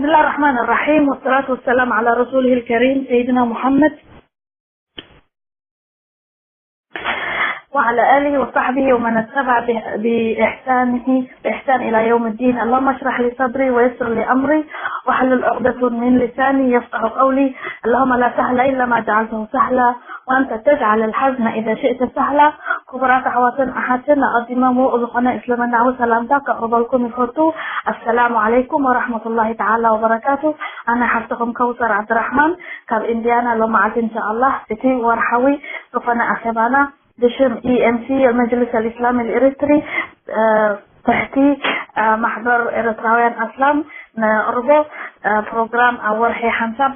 بسم الله الرحمن الرحيم، والصلاة والسلام على رسوله الكريم سيدنا محمد وعلى آله وصحبه ومن اتبع بإحسانه بإحسان إلى يوم الدين. اللهم اشرح لي صدري ويسر لي أمري واحلل عقدة من لساني يفقه قولي. اللهم لا سهل إلا ما جعلته سهلا وأنت تجعل الحزن إذا شئت سهلا. ክቡራት ኣሕዋትን ኣሓትን ኣቐዲመ ምዉቕ ዝኾነ እስልምናዊ ሰላምታ ከቕርበልኩም ይፈቱ። ኣሰላሙ ዓለይኩም ወራሕመቱላሂ ተዓላ ወበረካቱ። ኣነ ሓፍትኹም ከውሰር ዓብድራሕማን ካብ ኢንዲያና። ሎመዓልቲ እንሻኣላህ እቲ ወርሓዊ ዝኾነ ኣኼባና ብሽም ኢኤምሲ መጅልስ ኣልእስላም ኣልኤሪትሪ ትሕቲ ማሕበር ኤርትራውያን ኣስላም ነቕርቦ ፕሮግራም ኣብ ወርሒ ሓንሳብ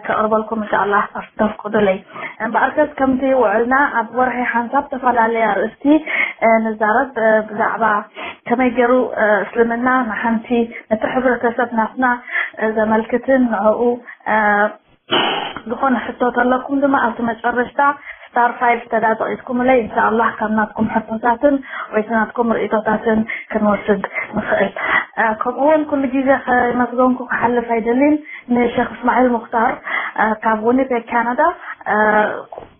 ከቕርበልኩም እንሻኣላህ ተፍቅዱለይ። እምበኣርከስ ከምቲ ውዕልና ኣብ ወርሒ ሓንሳብ ዝተፈላለየ ኣርእስቲ ንዛረብ። ብዛዕባ ከመይ ገይሩ እስልምና ንሓንቲ ነቲ ሕብረተሰብ ናትና ዘመልክትን ንዕኡ ዝኾነ ሕቶ ተለኩም ድማ ኣብቲ መጨረሽታ ስታር ፋይቭ ተዳጠቂትኩምለይ እንሻኣላህ ካብ ናትኩም ሕቶታትን ወይ ናትኩም ርእቶታትን ክንወስድ ንኽእል። ከምኡ እውን ኩሉ ግዜ ከመስገንኩ ክሓልፍ ኣይደልን ንሸክ እስማዒል ሙክታር ካብ ዊኒፔግ ካናዳ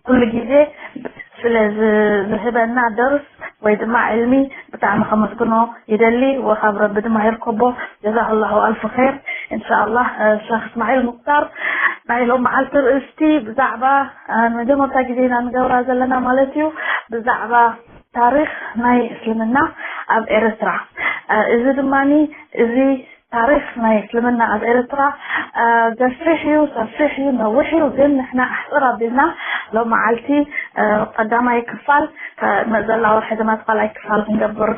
ኩሉ ግዜ ስለ ዝህበና ደርስ ወይ ድማ ዕልሚ ብጣዕሚ ከመስግኖ ይደሊ። ወካብ ረቢ ድማ ይርከቦ። ጀዛክላሁ ኣልፍ ኸይር። እንሻኣላህ ሸክ እስማዒል ሙክታር ናይ ሎም መዓልቲ ርእስቲ ብዛዕባ መጀመርታ ግዜ ኢና ንገብራ ዘለና ማለት እዩ። ብዛዕባ ታሪክ ናይ እስልምና ኣብ ኤርትራ። እዚ ድማ እዚ ታሪክ ናይ እስልምና ኣብ ኤርትራ ገፊሕ እዩ፣ ሰፊሕ እዩ፣ ነዊሕ እዩ። ግን ንሕና ኣሕፅር ኣቢልና ሎም መዓልቲ ቀዳማይ ክፋል ዘላ ወርሒ ድማ ካልኣይ ክፋል ክንገብር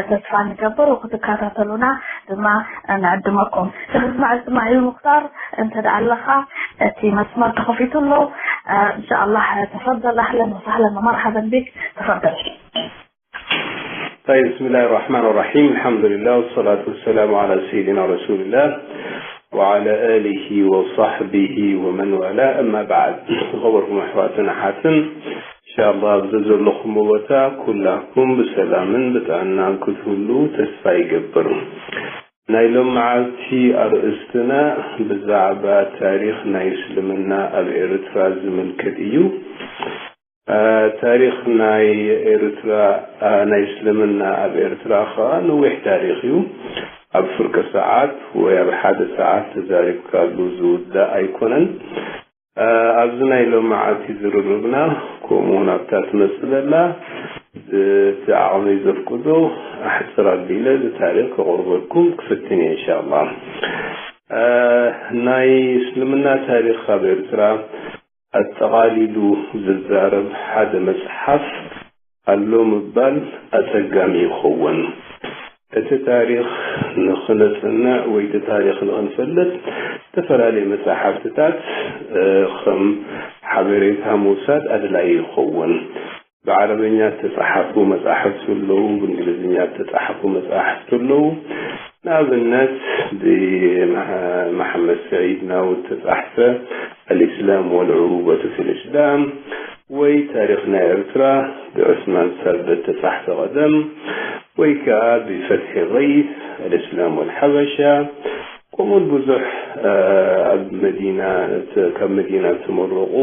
ተስፋ ንገብር። ክትከታተሉና ድማ ንዕድመኩም። ሸክ እስማዒል ሙክታር እንተ ደኣ ኣለኻ እቲ መስመር ተኸፊቱ ኣሎ። እንሻኣላህ ተፈደል። ኣህለን ወሳህለን ወመርሓበን ቢክ። ተፈደል። طيب، بسم الله الرحمن الرحيم. الحمد لله والصلاة والسلام على سيدنا رسول الله وعلى آله وصحبه ومن والاه. أما بعد. ዝኸበርኩም ኣሕዋትን ኣሓትን፣ ኢንሻኣላህ ኣብዚ ዘለኹም ቦታ ኩላኩም ብሰላምን ብጥዕናን ክትህሉ ተስፋ ይገብር። ናይ ሎም መዓልቲ ኣርእስትና ብዛዕባ ታሪኽ ናይ እስልምና ኣብ ኤርትራ ዝምልከት እዩ። ታሪኽ ናይ ኤርትራ ናይ እስልምና ኣብ ኤርትራ ከኣ ነዊሕ ታሪኽ እዩ። ኣብ ፍርቂ ሰዓት ወይ ኣብ ሓደ ሰዓት ተዛሪብካሉ ዝውዳእ ኣይኮነን። ኣብዚ ናይ ሎመዓልቲ ዝርርብና ከምኡ እውን ኣብታ ትመጽእ ዘላ እቲ ዓቕመይ ዘፍቅዶ ኣሕጽር ኣቢለ እዚ ታሪኽ ከቕርበልኩም ክፍትን እየ እንሻኣላህ። ናይ እስልምና ታሪኽ ኣብ ኤርትራ ኣጠቓሊሉ ዝዛረብ ሓደ መጽሓፍ ኣሎ ምባል ኣጸጋሚ ይኸውን። እቲ ታሪኽ ንኽነጽንዕ ወይ እቲ ታሪኽ ንኽንፈልጥ ዝተፈላለዩ መጻሕፍትታት ከም ሓበሬታ ምውሳድ ኣድላዪ ይኸውን። ብዓረበኛ እተጻሓፉ መጻሕፍቲ ኣለዉ፣ ብእንግሊዝኛ እተጻሓፉ መጻሕፍቲ ኣለዉ። ንኣብነት ብመሓመድ ስዒድ ናውድ እተጻሕፈ ኣልእስላም ወልዑሩበቱ ፊ ልእስላም ወይ ታሪኽ ናይ ኤርትራ ብዑስማን ሳልበት እተጻሕፈ ቀደም ወይ ከኣ ብፈትሒ ገይስ ኣልእስላም ወልሓበሻ ከምኡውን ብዙሕ ኣብ መዲና ካብ መዲና ዝተመረቑ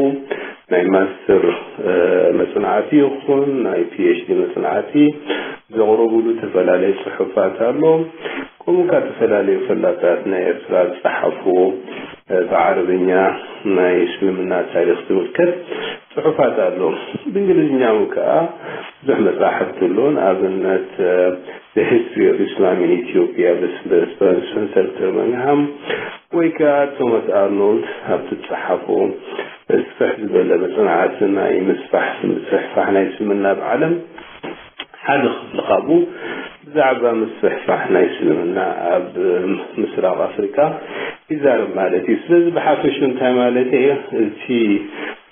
ናይ ማስተር መፅናዕቲ ይኹን ናይ ፒኤችዲ መፅናዕቲ ዘቕረብሉ ዝተፈላለዩ ፅሑፋት ኣሎ። ከምኡ ካብ ዝተፈላለዩ ፈላጣት ናይ ኤርትራ ዝፀሓፍዎ ብዓረብኛ ናይ እስልምና ታሪኽ ዝምልከት ፅሑፋት ኣሎ። ብእንግሊዝኛ እውን ከዓ ብዙሕ መፃሕፍቲ ኣሎ። ንኣብነት The History of Islam in Ethiopia ብስፐንሰር ተርመንግሃም ወይ ከዓ ቶማስ ኣርኖልድ ኣብቲ ዝፀሓፎ ስፍሕ ዝበለ መፅናዕቲ ናይ ምስፋሕ ምስሕፋሕ ናይ እስልምና ኣብ ዓለም ሓደ ክፍሊ ካብኡ ብዛዕባ ምስፍሕፋሕ ናይ እስልምና ኣብ ምስራቕ ኣፍሪካ ይዛረብ ማለት እዩ። ስለዚ ብሓፈሹ እንታይ ማለት እየ? እቲ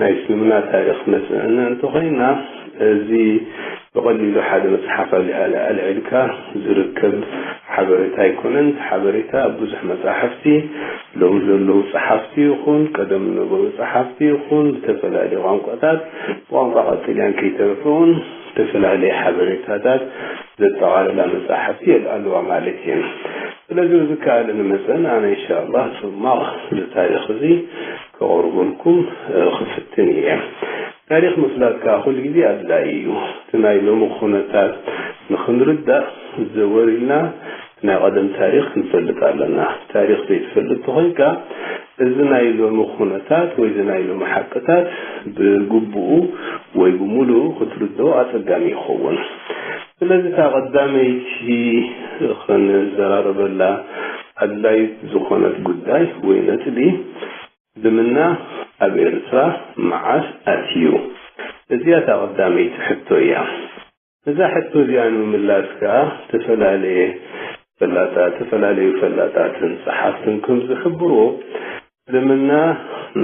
ናይ እስልምና ታሪኽ ነፅንዕ እንተኾይና እዚ ብቐሊሉ ሓደ መፅሓፍ ኣልዒልካ ዝርከብ ሓበሬታ ኣይኮነን። እቲ ሓበሬታ ኣብ ብዙሕ መፃሕፍቲ ሎም ዘለዉ ፀሓፍቲ ይኹን ቀደም ዝነበሩ ፀሓፍቲ ይኹን ብተፈላለዩ ቋንቋታት ብቋንቋ ቀፂልያን ከይተረፈ እውን ዝተፈላለየ ሓበሬታታት ዘጠቓለላ መፃሕፍቲ የልኣለዋ ማለት እየን። ስለዚ ብዝከኣለኒ መጠን ኣነ እንሻኣላህ ጽማቕ እዚ ታሪኽ እዚ ከቕርበልኩም፣ እ፣ ክፍትን እየ። ታሪኽ ምፍላጥ ከኣ ኩሉ ግዜ ኣድላዪ እዩ። እቲ ናይ ሎሚ ኩነታት ንኽንርዳእ ዘወር ኢልና ናይ ቀደም ታሪኽ ክንፈልጥ ኣለና። ታሪኽ ዘይትፈልጥ ተኾይንካ፣ እዚ ናይ ሎሚ ኩነታት ወይ እዚ ናይ ሎሚ ሓቅታት ብግቡኡ ወይ ብምሉኡ ክትርድኦ ኣጸጋሚ ይኸውን። ስለዚ እታ ቀዳመይቲ ክንዘራረበላ ኣድላይት ዝኾነት ጉዳይ ወይ ነጥቢ፣ እስልምና ኣብ ኤርትራ መዓስ ኣትዩ? እዚኣ እታ ቀዳመይቲ ሕቶ እያ። ነዛ ሕቶ እዚኣ ንምምላስ ከኣ ዝተፈላለየ ፈላጣ-፣ ዝተፈላለዩ ፈላጣትን ጸሓፍትን ከም ዝሕብርዎ፣ እስልምና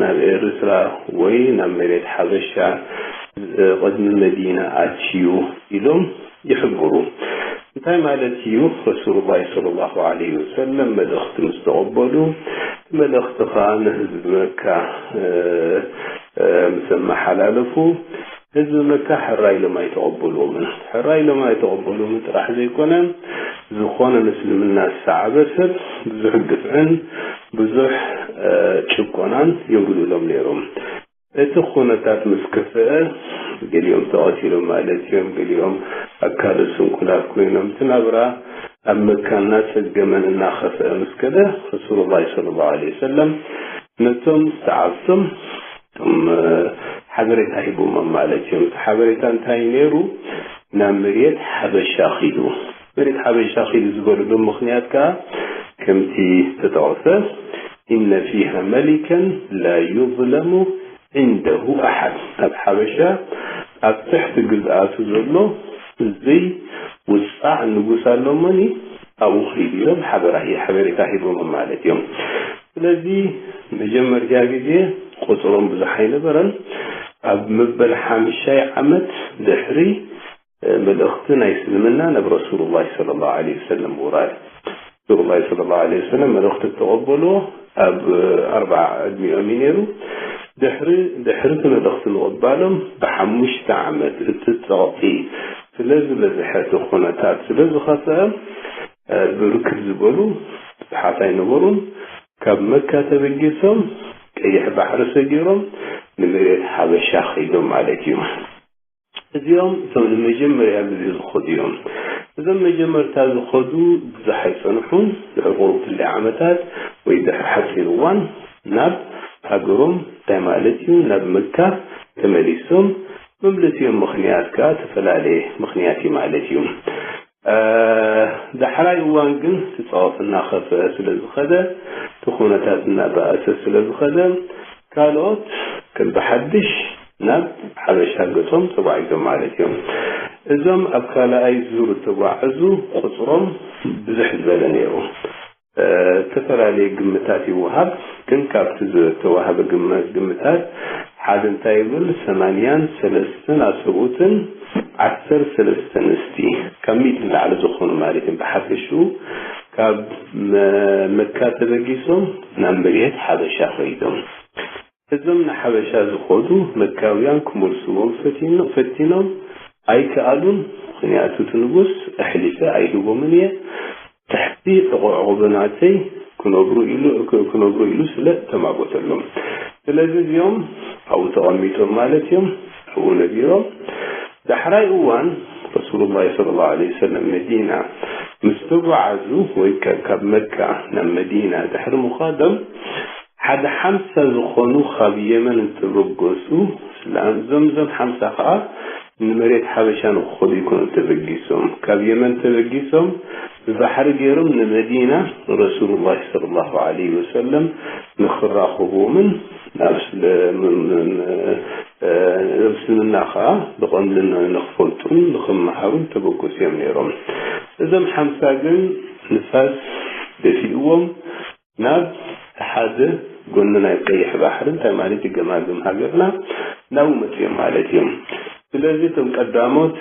ናብ ኤርትራ ወይ ናብ መሬት ሓበሻ፣ እ፣ ቅድሚ መዲና ኣትዩ ኢሎም ይሕብሩ። እንታይ ማለት እዩ? ረሱሉላህ ሰለላሁ ዐለይሂ ወሰለም መልእኽቲ ምስ ተቐበሉ፣ እቲ መልእኽቲ ኸኣ ንህዝቢ መካ፣ እ፣ እ፣ ምስ ኣመሓላለፉ፣ ህዝቢ መካ ሕራይ ኢሎም ኣይተቐበልዎምን። ሕራይ ኢሎም ኣይተቐበልዎምን ጥራሕ ዘይኮነ፣ ዝኾነ ምስልምና ዝሰዓበ ሰብ ብዙሕ ግፍዕን ብዙሕ፣ እ፣ ጭቆናን የውርዱሎም ነይሮም። እቲ ኩነታት ምስ ከፍአ፣ ገሊኦም ተቐቲሎም ማለት እዮም፣ ገሊኦም ኣካለ ስንኩላት ኮይኖም፣ እቲ ናብራ ኣብ መካ እናጸገመን እናኸፍአ ምስ ከደ፣ ረሱሉላህ ሰለላሁ ዐለይሂ ወሰለም ነቶም ሰዓብቶም እቶም፣ እ፣ ሓበሬታ ሂቦሞም ማለት እዮም። እቲ ሓበሬታ እንታይ ነይሩ? ናብ መሬት ሓበሻ ኺዱ። መሬት ሓበሻ ኺዱ ዝበሉሉ ምኽንያት ከኣ ከምቲ ዝተጠቕሰ፣ "ኢነ ፊሃ መሊከን ላ ዩዝለሙ ዒንደሁ ኣሓድ።" ኣብ ሓበሻ ኣብ ትሕቲ ግዝኣቱ ዘሎ ዘይውጻዕ ንጉስ ኣሎ እሞኒ ኣብኡ ኺዱ ኢሎም ሓበራ-፣ ሓበሬታ ሂቦሞም ማለት እዮም። ስለዚ መጀመርያ ግዜ ቁጽሮም ብዙሕ ኣይነበረን። ኣብ መበል ሓምሻይ ዓመት ድሕሪ መልእኽቲ ናይ እስልምና ናብ ረሱሉላህ ሰለላሁ ዐለይሂ ወሰለም ምውራድ። ረሱሉላህ ሰለላሁ ዐለይሂ ወሰለም መልእኽቲ ዝተቐበልዎ ኣብ ኣርብዓ ዕድሚኦም እዩ ነይሩ። ድሕሪ፣ ድሕሪ እቲ መልእኽቲ ምቕባሎም ብሓሙሽተ ዓመት እቲ ጸቕጢ ስለ ዝበዝሐ፣ እቲ ኩነታት ስለ ዝኸፍአ፣ እ፣ ብርክት ዝበሉ ብዙሓት ኣይነበሩን። ካብ መካ ተበጊሶም ቀይሕ ባሕሪ ሰጊሮም ንመሬት ሓበሻ ኸይዶም ማለት እዩ። እዚኦም እቶም ንመጀመርያ ግዜ ዝኸዱ እዮም። እዞም መጀመርታ ዝኸዱ ብዙሕ ኣይጸንሑን። ድሕሪ ቁሩብ ክንደይ ዓመታት ወይ ድሕሪ ሓጺር እዋን ናብ ሃገሮም፣ እንታይ ማለት እዩ፣ ናብ መካ ተመሊሶም። መምለሲኦም ምኽንያት ከኣ ዝተፈላለየ ምኽንያት እዩ ማለት እዩ። እ፣ ዳሕራይ እዋን ግን እቲ ጸቕጢ እናኸፍአ ስለ ዝኸደ፣ እቲ ኩነታት እናበኣሰ ስለ ዝኸደ፣ ካልኦት ከም ብሓድሽ ናብ ሓበሻ ገጾም ተጓዒዞም ማለት እዮም። እዞም ኣብ ካልኣይ ዙር እተጓዕዙ ቁጽሮም ብዝሕ ዝበለ ነይሩ። እ፣ ዝተፈላለየ ግምታት ይወሃብ፣ ግን ካብቲ ዝተዋህበ ግመ-፣ ግምታት ሓደ እንታይ ይብል? ሰማንያን ሰለስተን ኣሰብኡትን ዓሰርተ ሰለስተ ኣንስቲ፣ ካብ ሚእቲ ንላዕሊ ዝኾኑ ማለት እዮም። ብሓፈሽኡ ካብ መ-፣ መካ ተበጊሶም ናብ መሬት ሓበሻ ኸይዶም። እዞም ንሓበሻ ዝኸዱ መካውያን ክመልስዎም ፈቲኖ-፣ ፈቲኖም ኣይከኣሉን። ምኽንያቱ እቲ ንጉስ ኣሕሊፈ ኣይህቦምን እየ፣ ትሕቲ ዕቑ-፣ ዕቑብናተይ ክነብሩ ኢሉ፣ ክ-፣ ክነብሩ ኢሉ ስለ ተማጎተሎም። ስለዚ እዚኦም ኣብኡ ተቐሚጦም ማለት እዮም፣ ኣብኡ ነቢሮም። ዳሕራይ እዋን ረሱሉላህ ሰለላሁ ዐለይሂ ወሰለም መዲና ምስ ተጓዓዙ ወይ ከ-፣ ካብ መካ ናብ መዲና ድሕሪ ምዃዶም ሓደ ሓምሳ ዝኾኑ ካብ የመን ዝተበገሱ ስለ-፣ እዞም፣ እዞም ሓምሳ ኸዓ ንመሬት ሓበሻ ንክኸዱ ይኮኑ ተበጊሶም። ካብ የመን ተበጊሶም ብባሕሪ ገይሮም ንመዲና ረሱሉላህ ሰለላሁ ዐለይሂ ወሰለም ንክራኸብዎምን ናብ ስለ-፣ ም-፣ ም-፣ ም-፣ እ፣ እስልምና ኸዓ ብቐንዱ ን-፣ ንክፈልጡን ንክመሃሩን ተበገሱ እዮም ነይሮም። እዞም ሓምሳ ግን ንፋስ ደፊእዎም ናብ ሓደ ጎኒ ናይ ቀይሕ ባሕሪ፣ እንታይ ማለት እዩ፣ ገማግም ሃገርና ናብኡ መፅዮም ማለት እዮም። ስለዚ እቶም ቀዳሞት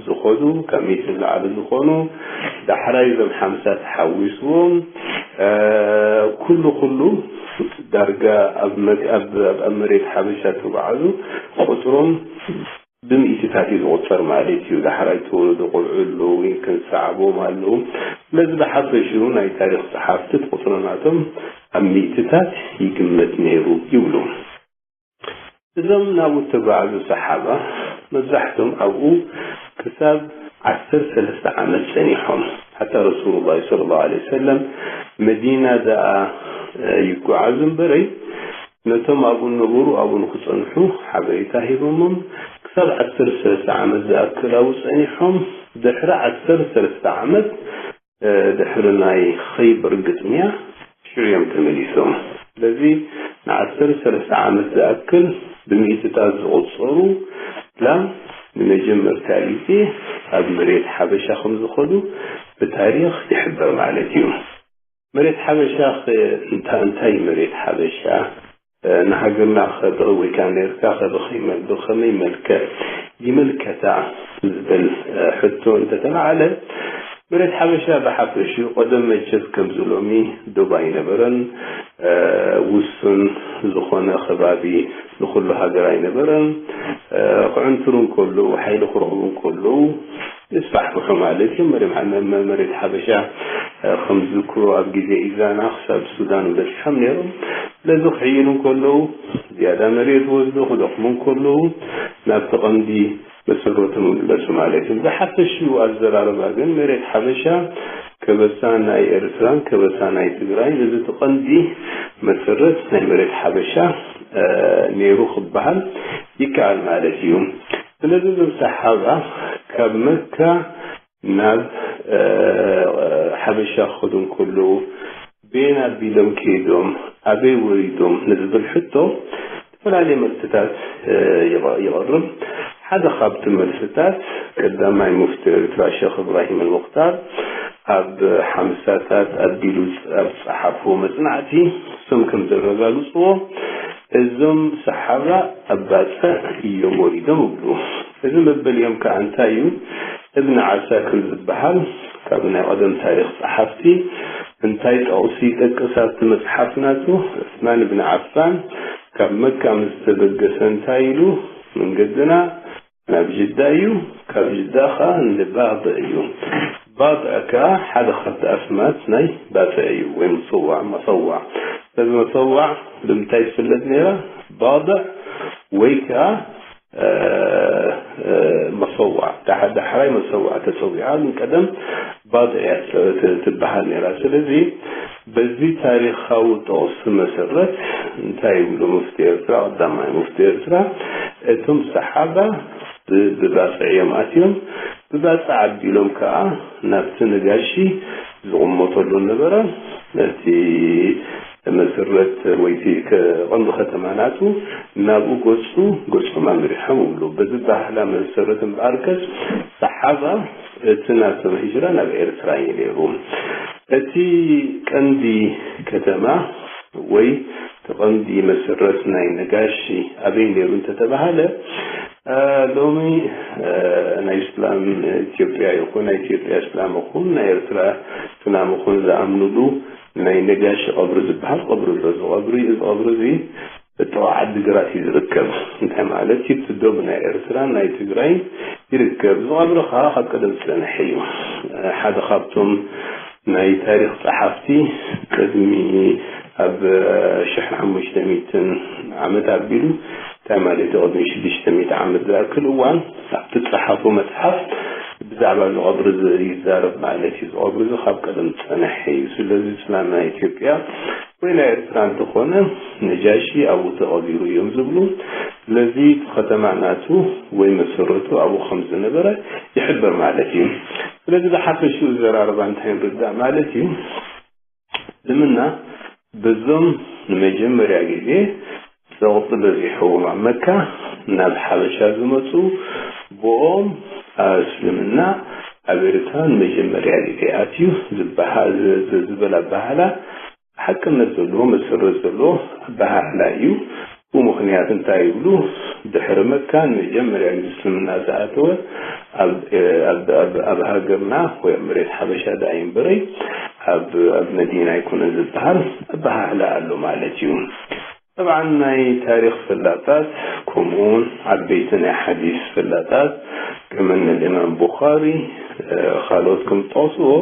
ዝኸዱ ካብ ሚእቲ ንላዕሊ ዝኾኑ፣ ዳሕራይ እዞም ሓምሳ ተሓዊስዎም፣ እ፣ ኩሉ ኩሉ ዳርጋ ኣብ መ-፣ ኣብ፣ ኣብ፣ ኣብ መሬት ሓበሻ ተጓዓዙ ቁፅሮም ብሚእትታት እዩ ዝቑጸር ማለት እዩ። ዳሕራይ ተወለዱ ቆልዑ ኣለዉ፣ ወይ ክንሰዓቦም ኣለዉ። ስለዚ ብሓፈሽኡ ናይ ታሪኽ ጸሓፍቲ እቲ ቁጽሪ ናቶም ኣብ ሚእትታት ይግመት ነይሩ ይብሉ። እዞም ናብኡ እተጓዓዙ ሰሓባ መብዛሕቶም ኣብኡ ክሳብ ዓሰርተ ሰለስተ ዓመት ጸኒሖም። ሓታ ረሱሉላህ ሰለላሁ ዐለይሂ ወሰለም መዲና ደኣ ይጓዓዙ እምበረይ ነቶም ኣብኡ ዝነበሩ ኣብኡ ንክጸንሑ ሓበሬታ ሂቦሞም ክሳብ ዓሰርተ ሰለስተ ዓመት ዝኣክል ኣብኡ ጸኒሖም። ድሕሪ ዓሰርተ ሰለስተ ዓመት ድሕሪ ናይ ኸይበር ግጥምያ ሽዑ እዮም ተመሊሶም። ስለዚ ንዓሰርተ ሰለስተ ዓመት ዝኣክል ብሚእትታት ዝቑጸሩ ላ ንመጀመርታ ግዜ ኣብ መሬት ሓበሻ ከም ዝኸዱ ብታሪኽ ይሕበር ማለት እዩ። መሬት ሓበሻ እንታይ እንታይ መሬት ሓበሻ ንሃገርና ከ ወይ ከዓ ነርካ ከ ብኸመይ መልክዕ ይምልከታ ዝብል ሕቶ እንተተላዓለ መሬት ሓበሻ ብሓፈሽኡ ቀደም መቸስ ከምዚ ሎሚ ዶብ ኣይነበረን። ውሱን ዝኾነ ከባቢ ንኩሉ ሃገር ኣይነበረን። ክዕንትሩ እንከለዉ ሓይሊ ክረኽቡ እንከለዉ ይስፋሕፍሑ ማለት እዩ። መሬት ሓበሻ ከም ዝዝክሮ ኣብ ግዜ ኢዛና ክሳብ ሱዳን በጺሖም ነይሮም። ስለዚ ክሕይሉ እንከለዉ ዝያዳ መሬት ወስዱ ክደኽሙ እንከለዉ ናብቲ ቀንዲ መሰረቶም ይምለሱ ማለት እዩ። ብሓፈሽኡ ኣዘራርባ ግን መሬት ሓበሻ ከበሳ ናይ ኤርትራን ከበሳ ናይ ትግራይን እዚ እቲ ቀንዲ መሰረት ናይ መሬት ሓበሻ ነይሩ ክበሃል ይከኣል ማለት እዩ። ስለዚ እዞም ሰሓባ ካብ መካ ናብ ሓበሻ ክኸዱ እንከለዉ በየን ኣቢሎም ከይዶም ኣበይ ወሪዶም ንዝብል ሕቶ ዝተፈላለየ መልስታት ይቐርብ። ሓደ ካብቲ መልስታት ቀዳማይ ሙፍቲ ኤርትራ ሸኽ እብራሂም ኣልሙኽታር ኣብ ሓምሳታት ኣቢሉ ኣብ ዝጸሓፍዎ መጽናዕቲ እሶም ከም ዘረጋግጽዎ እዞም ሰሓባ ኣብ ባጽዕ እዮም ወሪዶም እብሉ። እዚ መበሊኦም ከኣ እንታይ እዩ? እብን ዓሳክር ዝበሃል ካብ ናይ ቀደም ታሪኽ ጸሓፍቲ እንታይ ጠቕሲ ይጠቅስ ኣብቲ መጽሓፍ ናቱ? ዑስማን እብን ዓፋን ካብ መካ ምስ ተበገሰ እንታይ ኢሉ? መንገድና ናብ ጅዳ እዩ፣ ካብ ጅዳ ኸኣ ንባድዕ እዩ። ባድዕ ከኣ ሓደ ካብቲ ኣስማት ናይ ባጽዕ እዩ ወይ ምጽዋዕ መጸዋዕ። ስለዚ መጸዋዕ ብምንታይ ትፍለጥ ነይራ? ባድዕ ወይ ከኣ መሰዋዕ ዳሕራይ መሰዋዕ ተጸዊዓ ግን ቀደም ባድዕ እያ ትበሃል ነይራ። ስለዚ በዚ ታሪኻዊ ጠቕሲ መሰረት እንታይ ይብሉ ሙፍቲ ኤርትራ፣ ቀዳማይ ሙፍቲ ኤርትራ፣ እቶም ሰሓባ ብባጽዕ እዮም ኣትዮም፣ ብባጽዕ ኣቢሎም ከኣ ናብቲ ነጋሺ ዝቕመጠሉ ነበረ። ነቲ መሰረት ወይ እቲ ቀንዲ ከተማ ናቱ ናብኡ ገጹ ገጾም ኣምሪሖም ይብሉ። በዚ ባህላ መሰረት እምበኣርከስ ሰሓባ እቲ ናቶም ሂጅራ ናብ ኤርትራ እዩ ነይሩ። እቲ ቀንዲ ከተማ ወይ እቲ ቀንዲ መሰረት ናይ ነጋሺ ኣበይ ነይሩ እንተተባሃለ ሎሚ ናይ እስላም ኢትዮጵያ ይኹን ናይ ኢትዮጵያ እስላም ይኹን ናይ ኤርትራ እስላም ይኹን ዝኣምኑሉ ናይ ነጋሽ ቀብሪ ዝበሃል ቀብሪ ኣሎ። እዚ ቀብሪ እዚ ቀብሪ እዚ ጥቓ ዓዲ ግራት እዩ ዝርከብ። እንታይ ማለት እዩ? እቲ ዶብ ናይ ኤርትራ ናይ ትግራይ ይርከብ። እዚ ቀብሪ ከዓ ካብ ቀደም ዝፀንሐ እዩ። ሓደ ካብቶም ናይ ታሪክ ፀሓፍቲ ቅድሚ ኣብ ሽሕን ሓሙሽተ ሚእትን ዓመት ኣቢሉ እንታይ ማለት እዩ? ቅድሚ ሽዱሽተ ሚእቲ ዓመት ዝኣክል እዋን ኣብቲ ዝፀሓፎ መፅሓፍ ብዛዕባ እዚ ቀብሪ እዚ ይዛረብ ማለት እዩ። እዚ ቀብሪ እዚ ካብ ቀደም ዝፀነሐ እዩ። ስለዚ እስላም ናይ ኢትዮጵያ ወይ ናይ ኤርትራ እንተኾነ ነጃሺ ኣብኡ ተቐቢሩ እዮም ዝብሉ። ስለዚ እቲ ከተማ ናቱ ወይ መሰረቱ ኣብኡ ከም ዝነበረ ይሕበር ማለት እዩ። ስለዚ ብሓፈሽኡ ዘራርባ እንታይ ንርዳእ ማለት እዩ? እስልምና በዞም ንመጀመርያ ግዜ ጸቕጢ በዚሕዎም ኣብ መካ ናብ ሓበሻ ዝመጹ ብኦም እስልምና ኣብ ኤርትራ ንመጀመርያ ግዜ ኣትዩ ዝበሃል ዝበል ኣበሃህላ ሓቅነት ዘለዎ መሰረት ዘለዎ ኣበሃህላ እዩ። ብኡ ምኽንያት እንታይ ይብሉ? ድሕሪ መካ ንመጀመርያ ግዜ እስልምና ዝኣተወ ኣብ ኣብ ኣብ ኣብ ሃገርና ወይ ኣብ መሬት ሓበሻ ደኣ እዩ እምበረይ ኣብ ኣብ መዲና ኣይኮነን ዝበሃል ኣበሃህላ ኣሎ ማለት እዩ። ጠብዓን ናይ ታሪኽ ፈላጣት ከምኡውን ዓበይቲ ናይ ሓዲስ ፈላጣት ከም እነ ኢማም ቡኻሪ ካልኦት ከም ዝጠቕስዎ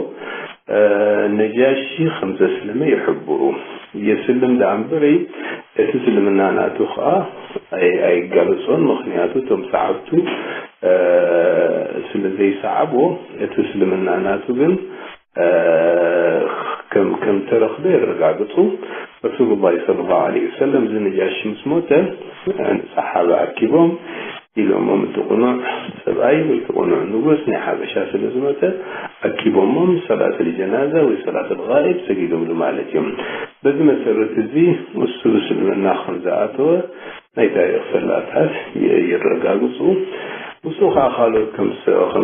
ነጃሺ ከም ዘስለመ ይሕብሩ። የስልም ደኣ እምበረይ እቲ እስልምና ናቱ ኸኣ ኣይጋለጾን። ምኽንያቱ እቶም ሰዓብቱ ስለ ዘይሰዓብዎ እቲ እስልምና ናቱ ግን ከም ከም ተረኽበ የረጋግጹ። ረሱሉላህ ሰለላሁ ዐለይሂ ወሰለም እዚ ነጃሺ ምስ ሞተ ንሰሓባ ኣኪቦም ኢሎሞም፣ እቲ ቅኑዕ ሰብኣይ ወይ እቲ ቅኑዕ ንጉስ ናይ ሓበሻ ስለ ዝመተ ኣኪቦሞም ሰላት ልጀናዛ ወይ ሰላት ልጋኢብ ሰጊዶምሉ ማለት እዮም። በዚ መሰረት እዚ እሱ ብስልምና ከም ዝኣተወ ናይ ታሪኽ ፈላጣት ይረጋግጹ። ምስኡ ከዓ ካልኦት ከም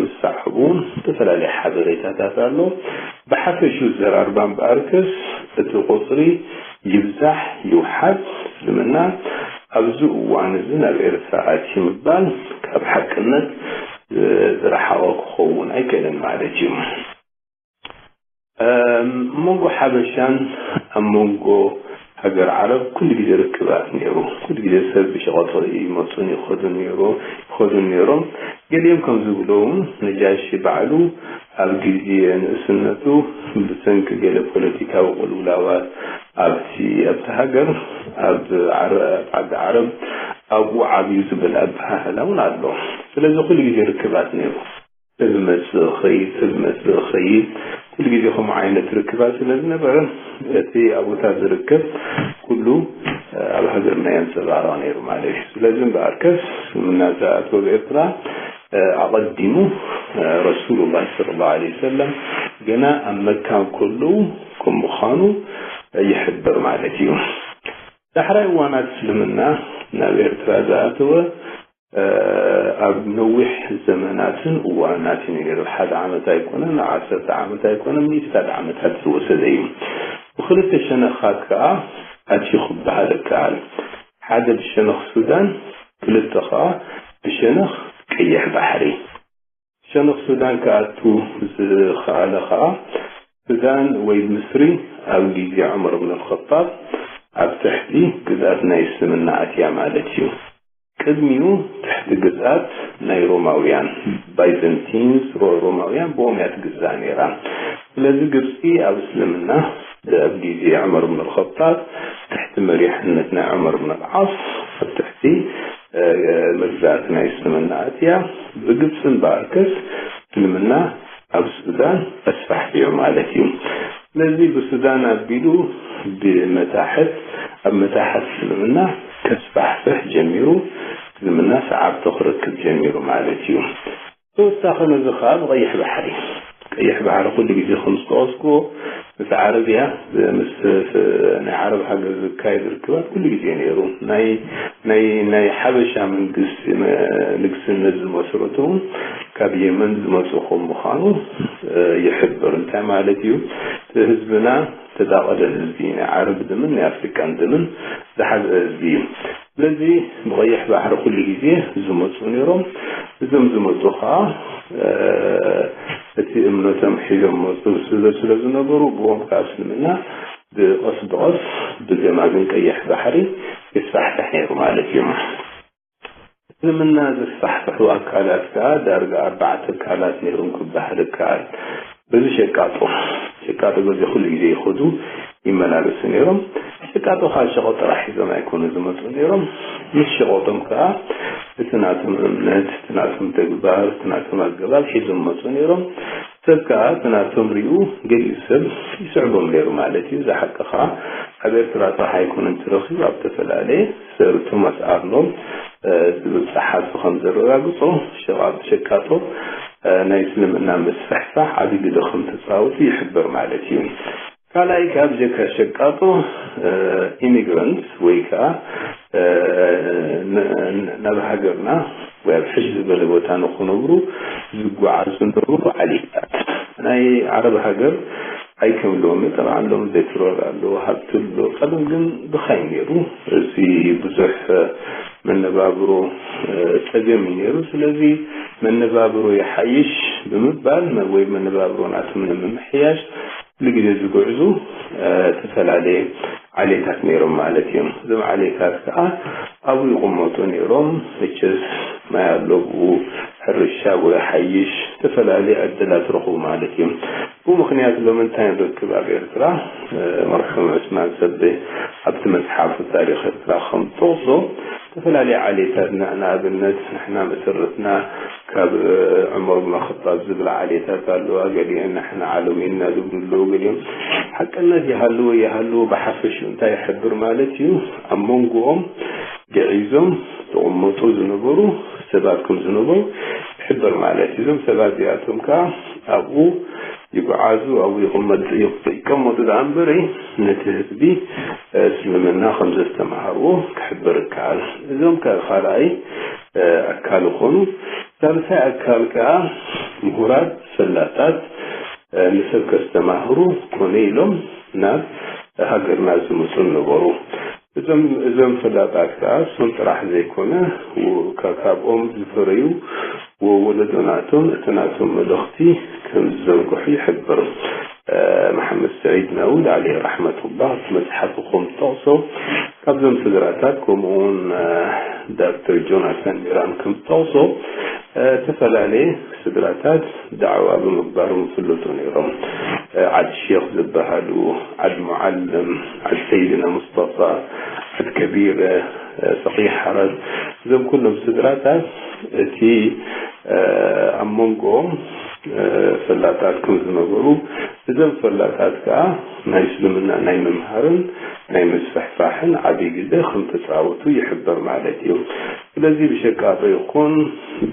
ዝሰዕቡ ዝተፈላለዩ ሓበሬታታት ኣሎ። ብሓፈሹ ዘራርባ እምበኣርከስ እቲ ቁፅሪ ይብዛሕ ይውሓድ፣ እስልምና ኣብዚ እዋን እዚ ናብ ኤርትራ ኣትዩ ምባል ካብ ሓቅነት ዝረሓቐ ክኸውን ኣይክእልን ማለት እዩ። ኣብ መንጎ ሓበሻን ኣብ መንጎ ሃገር ዓረብ ኩሉ ግዜ ርክባት ነይሩ። ኩሉ ግዜ ሰብ ብሸቐጦ ይመፁን ይኸዱን ነይሩ ይኸዱን ነይሮም። ገሊኦም ከም ዝብሎ እውን ነጃሺ ባዕሉ ኣብ ግዜ ንእስነቱ ብሰንኪ ገለ ፖለቲካዊ ቅልውላዋት ኣብቲ ኣብቲ ሃገር ኣብ ዓዲ ዓረብ ኣብኡ ዓብዩ ዝበል ኣበሃህላ እውን ኣሎ። ስለዚ ኩሉ ግዜ ርክባት ነይሩ። ሰብ መጽእ ኸይድ ሰብ መጽእ ኸይድ ኩሉ ግዜ ከምኡ ዓይነት ርክባት ስለ ዝነበረ እቲ ኣብኡታት ዝርከብ ኩሉ ኣብ ሃገርና የንጸባርቕ ነይሩ ማለት እዩ። ስለዚ እምበኣርከስ ምስልምና ዝኣተወ ኣብ ኤርትራ ኣቐዲሙ ረሱሉላህ ሰለላሁ ዐለይሂ ወሰለም ገና ኣብ መካ እንከለዉ ከም ምዃኑ ይሕበር ማለት እዩ። ዳሕራይ እዋናት እስልምና ናብ ኤርትራ ዝኣተወ ኣብ ነዊሕ ዘመናትን እዋናትን እዩ ነይሩ። ሓደ ዓመት ኣይኮነን፣ ዓሰርተ ዓመት ኣይኮነን፣ ሚእትታት ዓመታት ዝወሰደ እዩ። ብክልተ ሸነኻት ከኣ ኣትዩ ክበሃል ይከኣል። ሓደ ብሸነኽ ሱዳን፣ ክልተ ከኣ ብሸነኽ ቀይሕ ባሕሪ። ሸነኽ ሱዳን ክኣቱ ዝኸኣለ ከኣ ሱዳን ወይ ምስሪ ኣብ ግዜ ዑመር ብን ኣልኸጣብ ኣብ ትሕቲ ግዝኣት ናይ እስልምና ኣትያ ማለት እዩ። ቅድሚኡ ትሕቲ ግዝኣት ናይ ሮማውያን፣ ባይዘንቲንስ፣ ሮ-፣ ሮማውያን ብኦም እያ ትግዛእ ነይራ። ስለዚ ግብፂ ኣብ እስልምና ኣብ ግዜ ዑመር ብን ኣልኸጣብ ትሕቲ መሪሕነት ናይ ዑመር ብን ኣልዓስ ኣብ ትሕቲ መግዛእቲ ናይ እስልምና ኣትያ። ብግብፂ እምበኣርከስ እስልምና ኣብ ሱዳን ኣስፋሕፊሑ ማለት እዩ። ስለዚ ብሱዳን ኣቢሉ ብመታሕት ኣብ መታሕት እስልምና ከስፋሕፍሕ ጀሚሩ፣ እስልምና ሰዓብቲ ክረክብ ጀሚሩ ማለት እዩ። ተወሳኺ ነዚ ኸኣ ብቐይሕ ባሕሪ፣ ቀይሕ ባሕሪ ኩሉ ግዜ ከም ዝጠቐስኩዎ ምስ ዓረብ እያ፣ ምስ ናይ ዓረብ ሃገር ዝካየድ ርክባት ኩሉ ግዜ ነይሩ። ናይ ናይ ናይ ሓበሻ መንግስቲ ንግስነት ዝመስረቱ እውን ካብ የመን ዝመፁ ከም ምዃኑ ይሕብር። እንታይ ማለት እዩ? እቲ ህዝብና ተዳቐለ ህዝቢ ናይ ዓረብ ደምን ናይ ኣፍሪቃን ደምን ዝሓዘ ህዝቢ እዩ። ስለዚ ብቐይሕ ባሕሪ ኩሉ ግዜ ዝመፁ ነይሮም። እዞም ዝመፁ ከዓ እቲ እምነቶም ሒዞም መፁ ስለ ዝነበሩ ብኦም ከዓ እስልምና ብቐስ ብቐስ ብገማግም ቀይሕ ባሕሪ ይስፋሕፍሕ ነይሩ ማለት እዩ። እስልምና ዘስፋሕፍሑ ኣካላት ከዓ ዳርጋ ኣርባዕተ ኣካላት ነይሮም ክበሃል ይከኣል። በዚ ሸቃጦ ሸቃጦ በዚ ኩሉ ግዜ ይኸዱ ይመላለሱ ነይሮም። ሸቃጦ ከዓ ሸቐጥ ጥራሕ ሒዞም ኣይኮኑ ዝመፁ ነይሮም። ምስ ሸቐጦም ከዓ እቲ ናቶም እምነት፣ እቲ ናቶም ተግባር፣ እቲ ናቶም ኣገባብ ሒዞም መፁ ነይሮም። ሰብ ከዓ እቲ ናቶም ሪኡ ገሊኡ ሰብ ይስዕቦም ነይሩ ማለት እዩ። እዚ ሓቂ ከዓ ኣብ ኤርትራ ጥራሕ ኣይኮነን ተረኺቡ፣ ኣብ ዝተፈላለየ ሰር ቶማስ ኣርኖልድ ዝብል ጸሓፊ ከም ዘረጋግጾ ሸቓ-፣ ሸቃጦ ናይ እስልምና ምስፍሕፋሕ ዓቢ ግደ ከም ተጻወቱ ይሕበር ማለት እዩ። ካልኣይ ካብ ጀካ ሸቃጦ ኢሚግራንት ወይ ከዓ ን-፣ ን-፣ ናብ ሃገርና ወይ ኣብ ሕሽ ዝበለ ቦታ ንኽነብሩ ዝጓዓዙ ዝነበሩ ዓሌታት ናይ ዓረብ ሃገር ኣይከም ሎሚ። ጠብዓን ሎሚ ፔትሮል ኣሎ፣ ሃብቲ ኣሎ። ቀደም ግን ብኻይ ነይሩ። እዚ ብዙሕ መነባብሮ ጸገም እዩ ነይሩ። ስለዚ መነባብሮ ይሓይሽ ብምባል መ-፣ ወይ መነባብሮ ናቶም ንምምሕያሽ ኩሉ ግዜ ዝጉዕዙ፣ እ፣ ዝተፈላለየ ዓሌታት ነይሮም ማለት እዮም። እዞም ዓሌታት ከዓ ኣብኡ ይቕመጡ ነይሮም። መቸስ ማይ ኣሎ፣ ብኡ ሕርሻ ብኡ ይሓይሽ፣ ዝተፈላለየ ዕድላት ረኽቡ ማለት እዮም። ብምኽንያት ሎሚ እንታይ ንረክብ ኣብ ኤርትራ? መርሑም ዑስማን ሰቤ ኣብቲ መጽሓፉ ታሪኽ ኤርትራ ከም ጠቕሶ፣ ዝተፈላለዩ ዓሌታትና፣ ንኣብነት ንሕና መሰረትና ካብ ዑመር ብን ኸጣብ ዝብል ዓሌታት ኣለዋ፣ ገሊአን ንሕና ዓለሙ ኢና ዝብሉ ኣለዉ፣ ገሊኦም ሓቅነት ይሃልዎ ይሃልዎ ብሓፈሽኡ እንታይ ይሕብር ማለት እዩ? ኣብ መንጎኦም ግዒዞም ዝቕመጡ ዝነበሩ ሰባት ከም ዝነበሩ ይሕብር ማለት እዩ። እዞም ሰባት እዚኣቶም ከኣ ኣብኡ ይጉዓዙ፣ ኣብኡ ይቕመጡ፣ ይቀመጡ ደኣ እምበረይ ነቲ ህዝቢ እስልምና ከም ዘስተምሃርዎ ክሕብር ይከኣል። እዞም ከ ካልኣይ ኣካል ይኾኑ። ሳልሳይ ኣካል ከኣ ምሁራት፣ ፈላጣት ንሰብ ከስተማህሩ ኮነ ኢሎም ናብ ሃገርና ዝመጹ ነበሩ። እዞም እዞም ፈላጣት ከኣ እሶም ጥራሕ ዘይኮነ ካብኦም ዝፈረዩ ወለዶናቶም እቲ ናቶም መልእኽቲ ከም ዝዘርግሑ ይሕብር። መሓመድ ስዒድ ናውድ ዓለይሂ ረሕመቱላህ ኣብቲ መጽሓፉ ከም ዝጠቕሶ ካብዞም ስድራታት ከምኡውን ዳክተር ጆናታን ሚራን ከም ዝጠቕሶ ዝተፈላለየ ስድራታት ዳዕዋ ብምግባሮም ይፍለጡ ነይሮም። ዓድ ሼኽ ዝበሃሉ፣ ዓድ ሙዓለም፣ ዓድ ሰይድና ሙስጠፋ፣ ዓድ ከቢረ፣ ፈቂህ ሓረር፣ እዞም ኩሎም ስድራታት እቲ ኣብ መንጎኦም ፈላጣት ከም ዝነበሩ፣ እዞም ፈላጣት ከኣ ናይ እስልምና ናይ ምምሃርን ናይ ምስፍሕፋሕን ዓብዪ ግደ ከም ተጻወቱ ይሕበር ማለት እዩ። ስለዚ ብሸቃጦ ይኹን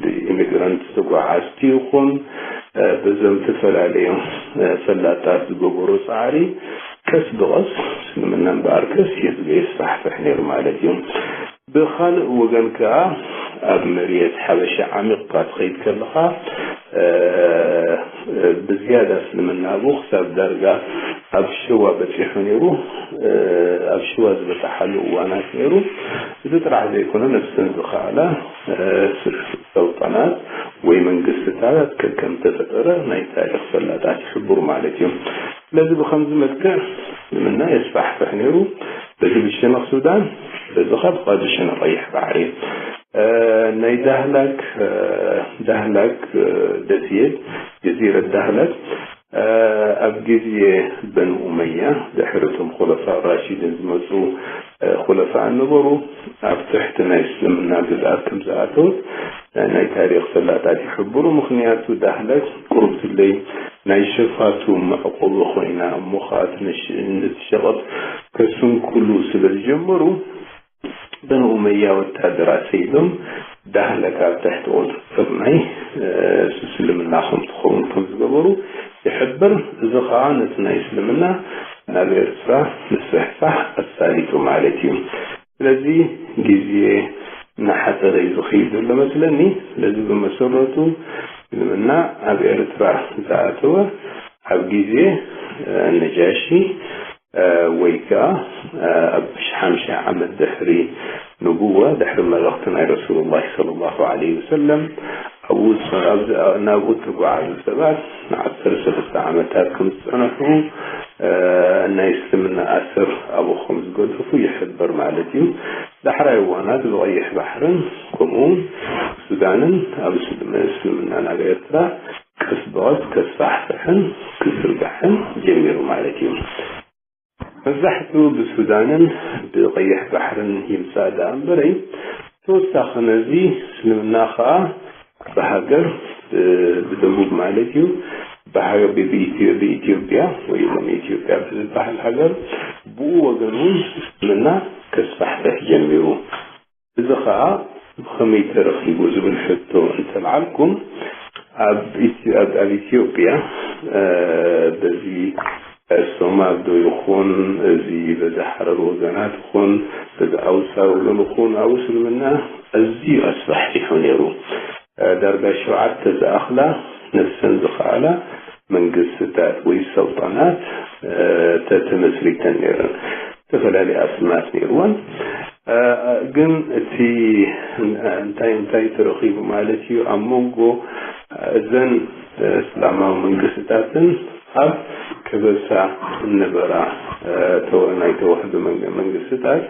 ብኢሚግራንት ተጓዓዝቲ ይኹን በዞም ዝተፈላለዩ ፈላጣት ዝገበሮ ጻዕሪ ቀስ ብቐስ እስልምና እምበኣር ቀስ ኢሉ የስፋሕፍሕ ነይሩ ማለት እዩ። ብኻልእ ወገን ከኣ ኣብ መሬት ሓበሻ ዓሚቕካ ትኸይድ ከለኻ ብዝያዳ እስልምና ኣብኡ ክሳብ ዳርጋ ኣብ ሸዋ በጺሑ ነይሩ። ኣብ ሸዋ ዝበጽሓሉ እዋናት ነይሩ። እዚ ጥራሕ ዘይኮነ ነብሰን ዝኸኣላ ሰልጠናት ወይ መንግስትታት ከከም ተፈጠረ ናይ ታሪኽ ፈላጣት ይሕብሩ ማለት እዩ። ስለዚ ብኸምዚ መልክዕ እስልምና የስፋሕፍሕ ነይሩ። በዚ ብሸነኽ ሱዳን፣ በዚ ካብ ቃዲ ሸነኽ ቀይሕ ባሕሪ። ናይ ዳህላክ ዳህላክ ደሴት ጀዚረት ዳህላክ ኣብ ግዜ በን ኡመያ ድሕሪ እቶም ኹለፋ ራሺድን ዝመፁ ኹለፋ ነበሩ። ኣብ ትሕቲ ናይ እስልምና ግዝኣት ከም ዝኣተወት ናይ ታሪኽ ፈላጣት ይሕብሩ። ምኽንያቱ ዳህላክ ቁሩብ ትለይ ናይ ሸፋቱ መዕቆቢ ኮይና እሞ ኸዓ ነቲ ሸቐጥ ከስንኩሉ ስለ ዝጀመሩ በን ኡመያ ወታደራት ሰይዶም ዳህለክ ኣብ ትሕቲ ቁፅፅር ናይ እስልምና ከም ትኸውን ከም ዝገበሩ ይሕብር። እዚ ከዓ ነቲ ናይ እስልምና ናብ ኤርትራ ምስፍሕፋሕ ኣሳሊጡ ማለት እዩ። ስለዚ ግዜ እናሓፀረ እዩ ዝኸይድ ዘሎ መስለኒ። ስለዚ ብመሰረቱ እስልምና ኣብ ኤርትራ ዝኣተወ ኣብ ግዜ ነጃሺ ወይ ከዓ ኣብ ሓምሻይ ዓመት ድሕሪ ንቡዋ ድሕሪ መልእኽቲ ናይ ረሱሉላህ ሰለላሁ ዐለይሂ ወሰለም ኣብኡ ናብኡ እተጓዓዙ ሰባት ንዓሰርተ ሰለስተ ዓመታት ከም ዝፀንሑ ናይ እስልምና ኣሰር ኣብኡ ከም ዝገደፉ ይሕበር ማለት እዩ። ዳሕራይ እዋናት ብቐይሕ ባሕርን ከምኡውን ሱዳንን ኣብ እስልምና ናብ ኤርትራ ቀስ ብቐስ ከስፋሕፍሕን ክዝርጋሕን ጀሚሩ ማለት እዩ። መብዛሕትኡ ብሱዳንን ብቐይሕ ባሕርን ይምጻእ ደኣ እምበረይ ተወሳኺ ነዚ እስልምና ኸኣ ብሃገር ብደቡብ ማለት እዩ ብኢትዮጵያ ወይ ሎም ኢትዮጵያ ብዝበሃል ሃገር ብኡ ወገን እውን እስልምና ከስፋሕፍሕ ጀሚሩ። እዚ ኸኣ ብኸመይ ተረኺቡ ዝብል ሕቶ እንተልዓልኩም ኣብ ኢትዮጵያ በዚ ሶማል ዶ ይኹን እዚ በዚ ሓረር ወገናት ይኹን በዚ ኣውሳ ወገን ይኹን ኣብ እስልምና ኣዝዩ ኣስፋሕፊሑ ነይሩ። ዳርጋ ሸውዓተ ዝኣኽላ ነፍሰን ዝኸኣላ መንግስትታት ወይ ሰልጠናት ተተመስሪተን ነይረን። ዝተፈላለዩ ኣስማት ነይርወን። ግን እቲ እንታይ እንታይ ተረኺቡ ማለት እዩ ኣብ መንጎ እዘን እስላማዊ መንግስትታትን ኣብ ከበሳ እነበራ ናይ ተዋህዶ መንግስትታት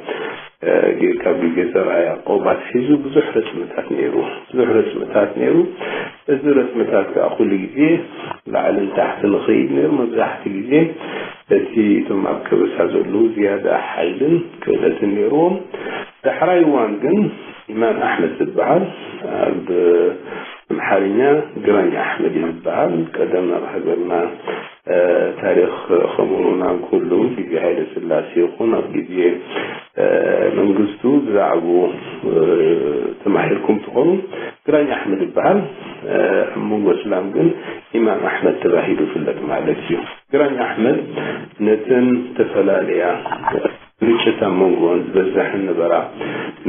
ካብ ግዜ ዘርኣ ያዕቆብ ኣትሒዙ ብዙሕ ረፅምታት ነይሩ። ብዙሕ ረፅምታት ነይሩ። እዚ ረፅምታት ከዓ ኩሉ ግዜ ላዕልን ታሕትን ንኸይድ ነይሩ። መብዛሕትኡ ግዜ እቲ እቶም ኣብ ከበሳ ዘለዉ ዝያዳ ሓይልን ክእለትን ነይርዎም። ዳሕራይ እዋን ግን ኢማም ኣሕመድ ዝበሃል፣ ኣብ ኣምሓርኛ ግራኝ ኣሕመድ እዩ ዝበሃል። ቀደም ኣብ ሃገርና፣ እ፣ ታሪኽ ከምኡውን ኣብ ኩሉ ግዜ ሃይለ ስላሴ ይኹን ኣብ ግዜ፣ እ፣ መንግስቱ ብዛዕባኡ፣ እ፣ ተማሂርኩም ትኾኑ። ግራኝ ኣሕመድ ይበሃል። እ፣ ኣብ መንጎ እስላም ግን ኢማም ኣሕመድ ተባሂሉ ይፍለጥ ማለት እዩ። ግራኝ ኣሕመድ ነተን ዝተፈላለያ ግጭት ኣብ መንጎን ዝበዝሐን ነበራ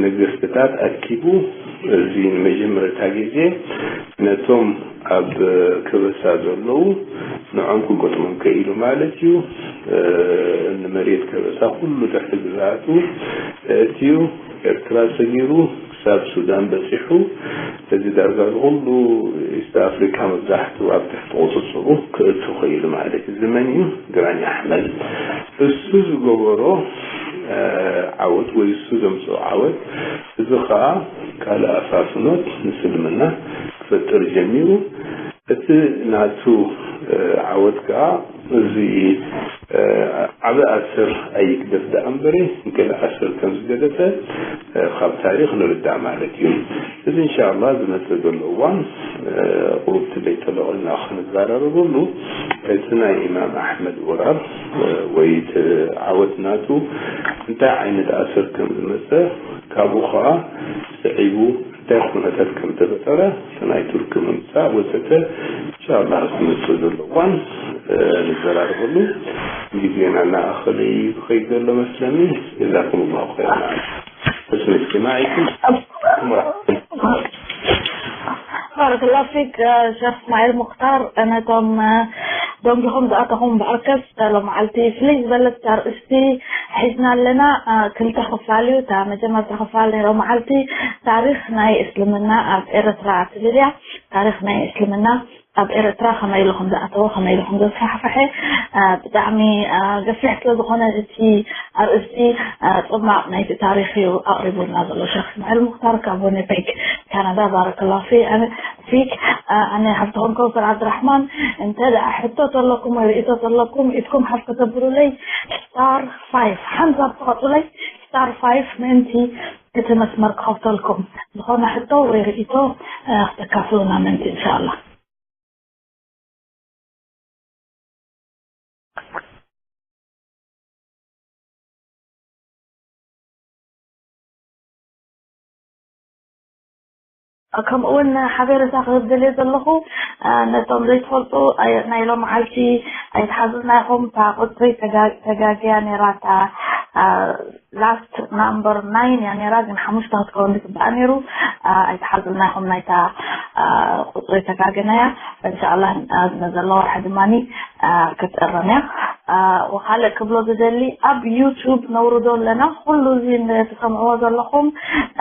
ነገስትታት ኣኪቡ፣ እዚ ንመጀመርታ ግዜ ነቶም ኣብ ከበሳ ዘለዉ ንዖም ክገጥሞም ከኢሉ ማለት እዩ። እ፣ ንመሬት ከበሳ ኩሉ ድሕሪ ግዛቱ ኣእትዩ ኤርትራ ሰጊሩ ክሳብ ሱዳን በጺሑ። እዚ ዳርጋ ዝኹሉ ኢስት ኣፍሪካ መብዛሕትኡ ኣብ ትሕቲ ቁጽጽሩ ክእቱ ኽኢሉ ማለት እዩ። እዚ መን እዩ? ግራኝ ኣሕመድ። እሱ ዝገበሮ፣ እ፣ ዓወት ወይ እሱ ዘምጽኦ ዓወት፣ እዚ ኸኣ ካልእ ኣፋፍኖት ንስልምና ክፈጥር ጀሚሩ። እቲ ናቱ፣ እ፣ ዓወት ከኣ እዚ፣ እ፣ ዓቢ ኣሰር ኣይግደፍ ደኣ እምበሪ፣ ገለ ኣሰር ከም ዝገደፈ፣ እ፣ ካብ ታሪኽ ንርዳእ ማለት እዩ። እዚ እንሻላ ዝመጽእ ዘሎ እዋን፣ እ፣ ቁሩብ ትለይ ጠለቕ ኢልና ክንዘራረበሉ፣ እቲ ናይ ኢማም ኣሕመድ ወራር፣ እ፣ ወይ እቲ ዓወት ናቱ እንታይ ዓይነት ኣሰር ከም ዝመጸ፣ ካብኡ ኸኣ ስዒቡ እንታይ ኩነታት ከም ተፈጠረ፣ እቲ ናይ ቱርኪ ምምጻእ ወዘተ፣ እንሻላ ዝመጽእ ዘሎ እዋን፣ እ፣ ንዘራረበሉ። ግዜና እናኣኸለ እዩ ዝኸይድ ዘሎ መስለኒ። ጀዛኩም ላሁ ኸይራ። حسن استماعكم. ባረከላሁ ፊክ፣ እ፣ ሸኽ እስማዒል ሙኽታር፣ ነቶም፣ እ፣ ደንጊኹም ዝኣተኹም ብኣርከስ፣ እ፣ ሎመዓልቲ ፍልይ ዝበለት ኣርእስቲ ሒዝና ኣለና። እ፣ ክልተ ክፋል እዩ። እታ መጀመርታ ክፋል ናይ ሎመዓልቲ ታሪኽ ናይ እስልምና ኣብ ኤርትራ ትብል እያ። ታሪኽ ናይ እስልምና ኣብ ኤርትራ ከመይ ኢሉ ከም ዝኣተወ፣ ከመይ ኢሉ ከም ዘስፋሕፈሐ፣ እ፣ ብጣዕሚ፣ እ፣ ገፊሕ ስለ ዝኾነ እቲ ኣርእስቲ፣ እ፣ ጽማቕ ናይቲ ታሪኽ እዩ ኣቕሪቡልና ዘሎ ሸኽ እስማዒል ሙኽታር ካብ ዊኒፔግ ካናዳ። ባረከላሁ ፊ-፣ ኣነ ፊክ፣ እ፣ ኣነ ሓፍትኹም ከውሰር ዓብድራሕማን። እንተ ደኣ ሕቶ ተለኩም ወይ ርእይቶ ተለኩም፣ ኢድኩም ሓፍ ከተብሉለይ፣ ስታር ፋይፍ፣ ሓንሳብ ትቐጹለይ፣ ስታር ፋይፍ ምእንቲ እቲ መስመር ክኸፍተልኩም። ዝኾነ ሕቶ ወይ ርእይቶ፣ እ፣ ክተካፍሉና ምእንቲ፣ እንሻላ። ከምኡ እውን ሓቤረታ ክህብ ደልየ ዘለኹ፣ እ፣ ነቶም ዘይትፈልጡ፣ ኣይ-፣ ናይ ሎመዓልቲ ኣይትሓዙልና ኢኹም። እታ ቁፅሪ ተጋ-፣ ተጋግያ ነይራ፣ እታ፣ እ፣ ላስት ናምበር ናይን እያ ነይራ፣ ግን ሓሙሽተ ክትከውን ዝግባኣ ነይሩ። እ፣ ኣይትሓዙልና ኢኹም፣ ናይታ፣ እ፣ ቁፅሪ ተጋግና እያ። እንሻኣላህ፣ እ፣ ንዘሎ ወርሒ ድማኒ፣ እ፣ ክትእረም እያ። እ፣ ወካልእ ክብሎ ዝደሊ፣ ኣብ ዩቱብ ነውርዶ ኣለና። ኩሉ እዚ ትሰምዕዎ ዘለኹም፣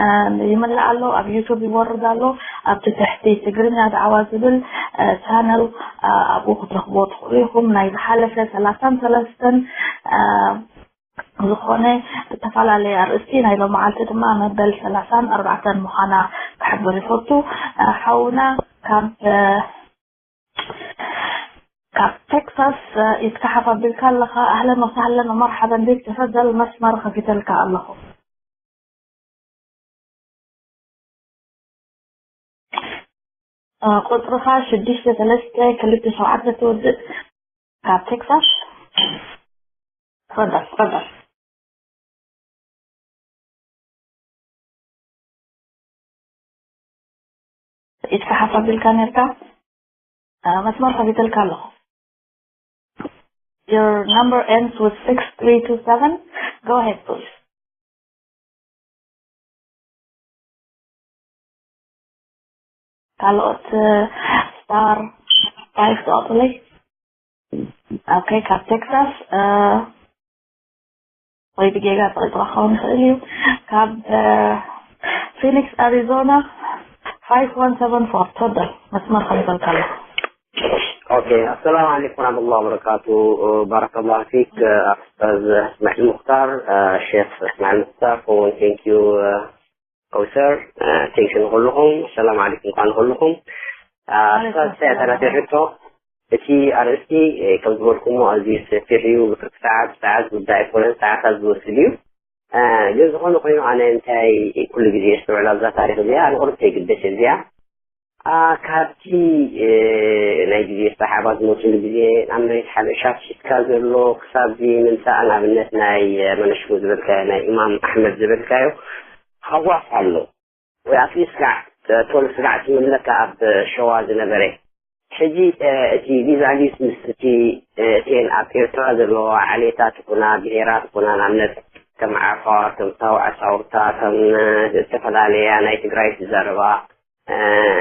እ፣ ይምላእ ኣሎ፣ ኣብ ዩቱብ ይወርድ ኣሎ። ኣብቲ ትሕቲ ትግርኛ ዳዕዋ ዝብል፣ እ፣ ቻነል፣ እ፣ ኣብኡ ክትረኽብዎ ትኽእሉ ኢኹም። ናይ ዝሓለፈ ሰላሳን ሰለስተን፣ እ፣ ዝኾነ ዝተፈላለየ ኣርእስቲ፣ ናይ ሎመዓልቲ ድማ መበል ሰላሳን ኣርባዕተን ምዃና ክሕብር ይፈቱ። እ፣ ሓውና ካብ፣ እ፣ ካብ ቴክሳስ፣ እ፣ ኢድካ ሓፍ ኣቢልካ ኣለኻ። ኣህለን ወሳህለን ወመርሓበን ቢክ፣ ተፈደል፣ መስመር ከፊተልካ ኣለኹ። እ፣ ቁጽርኻ ሽዱሽተ ሰለስተ ክልተ ሸውዓተ ትውድእ ካብ ቴክሳስ። ተፈደል፣ ተፈደል። ኢድካ ሓፍ ኣቢልካ ነርካ? እ፣ መስመር ከፊተልካ ኣለኹ። Your number ends with six three two seven. Go ahead, please. ካልኦት፣ እ፣ ስታር ፋይፍ ተቐጽለይ። ኦኬ፣ ካብ ቴክሳስ፣ እ፣ ወይ ብጌጋ ተቐጽሎ ክኸውን ይኽእል እዩ። ካብ፣ እ፣ ፊኒክስ ኣሪዞና ፋይፍ ዋን ሰቨን ፎር። ተፈደል፣ መስመር ከፊተልካ ኣለኹ። ኦኬ፣ ኣሰላሙ ዓለይኩም ወራህመቱላሂ ወበረካቱ። ባረከላሁ ፊክ፣ ኡስታዝ እስማዒል ሙኽታር፣ ሼክ እስማዒል ሙኽታር፣ ከምኡውን ቴንክ ዩ፣ ከውሰር፣ ቴንክ ዩ ንኹልኹም። ሰላም ዓለይኩም፣ እንኳን ንኹልኹም። ኡስታዝ፣ እንታይ እያ እታ ናተይ ሕቶ? እቲ ኣርእስቲ ከም ዝበልኩሞ ኣዝዩ ሰፊሕ እዩ። ብክልተ ሰዓት ሰዓት ጉዳይ ኣይኮነን፣ ሰዓታት ዝወስድ እዩ። ግን ዝኾነ ኮይኑ ኣነ እንታይ ኩሉ ግዜ የስተውዕል ኣብዛ ታሪኽ እዚኣ፣ ንቁርብተይ ግደሽ እዚኣ ካብቲ ናይ ግዜ ሰሓባት ዝመፅሉ ግዜ ኣብ መሬት ሓበሻ ትሒዝካ ዘሎ ክሳብ ምምፃእ ንኣብነት ናይ መነሽሙ ዝበልካዮ ናይ ኢማም ኣሕመድ ዝበልካዮ ሃዋስ ኣሎ ወይ ኣትሊስት ስጋዕ ቶሎ ስጋዕ ትምለካ ኣብ ሸዋ ዝነበረ ሕጂ እቲ ቪዛሊስ ምስ እቲ እተን ኣብ ኤርትራ ዘለዋ ዓሌታት ኩና ብሄራት ኩና ንኣብነት ከም ዓፋር ከም ሳውዓ ሳውርታ ከም ዝተፈላለያ ናይ ትግራይ ዝዛረባ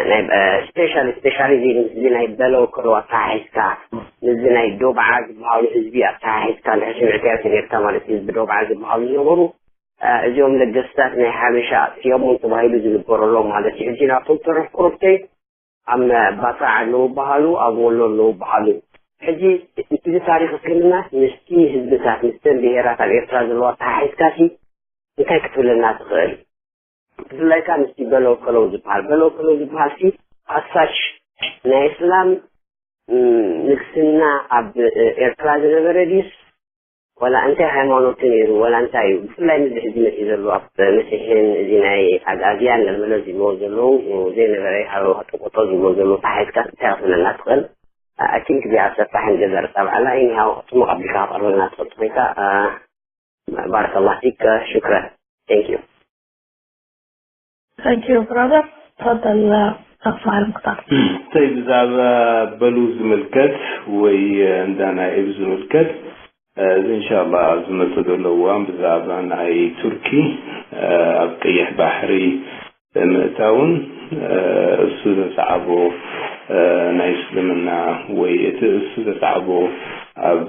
ናይ ስፔሻሊ ስፔሻሊ እዚ ምስዚ ናይ በለው ከሎ ኣተሓሒዝካ ምስዚ ናይ ዶብዓ ዝበሃሉ ህዝቢ ኣተሓሒዝካ እንድሕር ስምዕትያ ተጌርካ ማለት እዩ ህዝቢ ዶብዓ ዝበሃሉ ዝነበሩ እዚኦም ለገስታት ናይ ሓበሻ ኣጥፊኦሞም ተባሂሉ ዝግበረሎም ማለት እዩ። ሕጂ ናብቶም ተረፍ ቁሩብተይ ኣብ ባጽዕ ኣለዉ በሃሉ፣ ኣብ ወሎ ኣለዉ በሃሉ። ሕጂ እቲ ታሪኽ እስልምና ምስቲ ህዝብታት ምስተን ብሄራት ኣብ ኤርትራ ዘለዋ ኣተሓሒዝካሲ እንታይ ክትብለና ትኽእል? ብፍላይ ከኣ ምስቲ በለው ከለው ዝበሃል በለው ከለው ዝበሃል ሲ ኣሳች ናይ እስላም ንግስና ኣብ ኤርትራ ዝነበረ ድዩስ ዋላ እንታይ ሃይማኖት ነይሩ ዋላ እንታይ እዩ ብፍላይ ምዚ ሕዚ መፅኡ ዘሎ ኣብ መሲሕን እዚ ናይ ኣግኣዝያን ለመለ ዝብልዎ ዘለዉ ዘይነበረ ይሃበዋ ጠቆጦ ዝብልዎ ዘለዉ ተሓይዝካ እንታይ ክትብለና ትኽእል ኣኪንክ እዚኣ ሰፋሕን ገዛ ርፃ በዓላ ኢኒሃው ፅሙቅ ኣቢልካ ክትቀርበልና ትኽእል ኮይንካ ባረከላ ፊክ ሽክረን thank you Thank you, brother. تفضل أخ فهد مختار. طيب ብዛዕባ በሉ ዝምልከት ወይ እንዳ ናይ ኢብ ዝምልከት እዚ እንሻላ ኣብ ዝመፅእ ዘሎ እዋን ብዛዕባ ናይ ቱርኪ ኣብ ቀይሕ ባሕሪ ምእታውን እሱ ዘስዓቦ ናይ እስልምና ወይ እቲ እሱ ዘስዓቦ ኣብ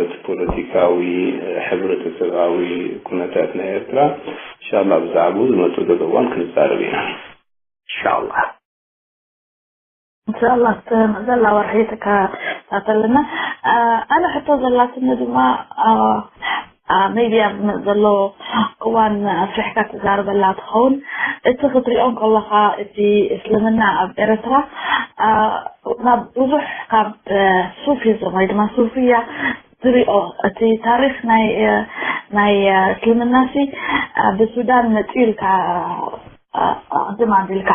እቲ ፖለቲካዊ ሕብረተሰባዊ ኩነታት ናይ ኤርትራ እንሻላ ብዛዕባኡ ዝመፅእ ዘሎ እዋን ክንዛረብ ኢና። እንሻላ እንሻላ ትመፅእ ዘላ ወርሒ ትከታተልና። ኣነ ሕቶ ዘላትኒ ድማ maybe ኣብ ዝመፅእ ዘሎ እዋን ኣስፊሕካ ትዛረበላ ትኸውን። እቲ ክትሪኦ እንከለኻ እቲ እስልምና ኣብ ኤርትራ ናብ ብዙሕ ካብ ሱፊዝም ወይ ድማ ሱፍያ ትሪኦ እቲ ታሪክ ናይ ናይ እስልምናሲ ብሱዳን መፅኡ ኢልካ ቅድም ኣቢልካ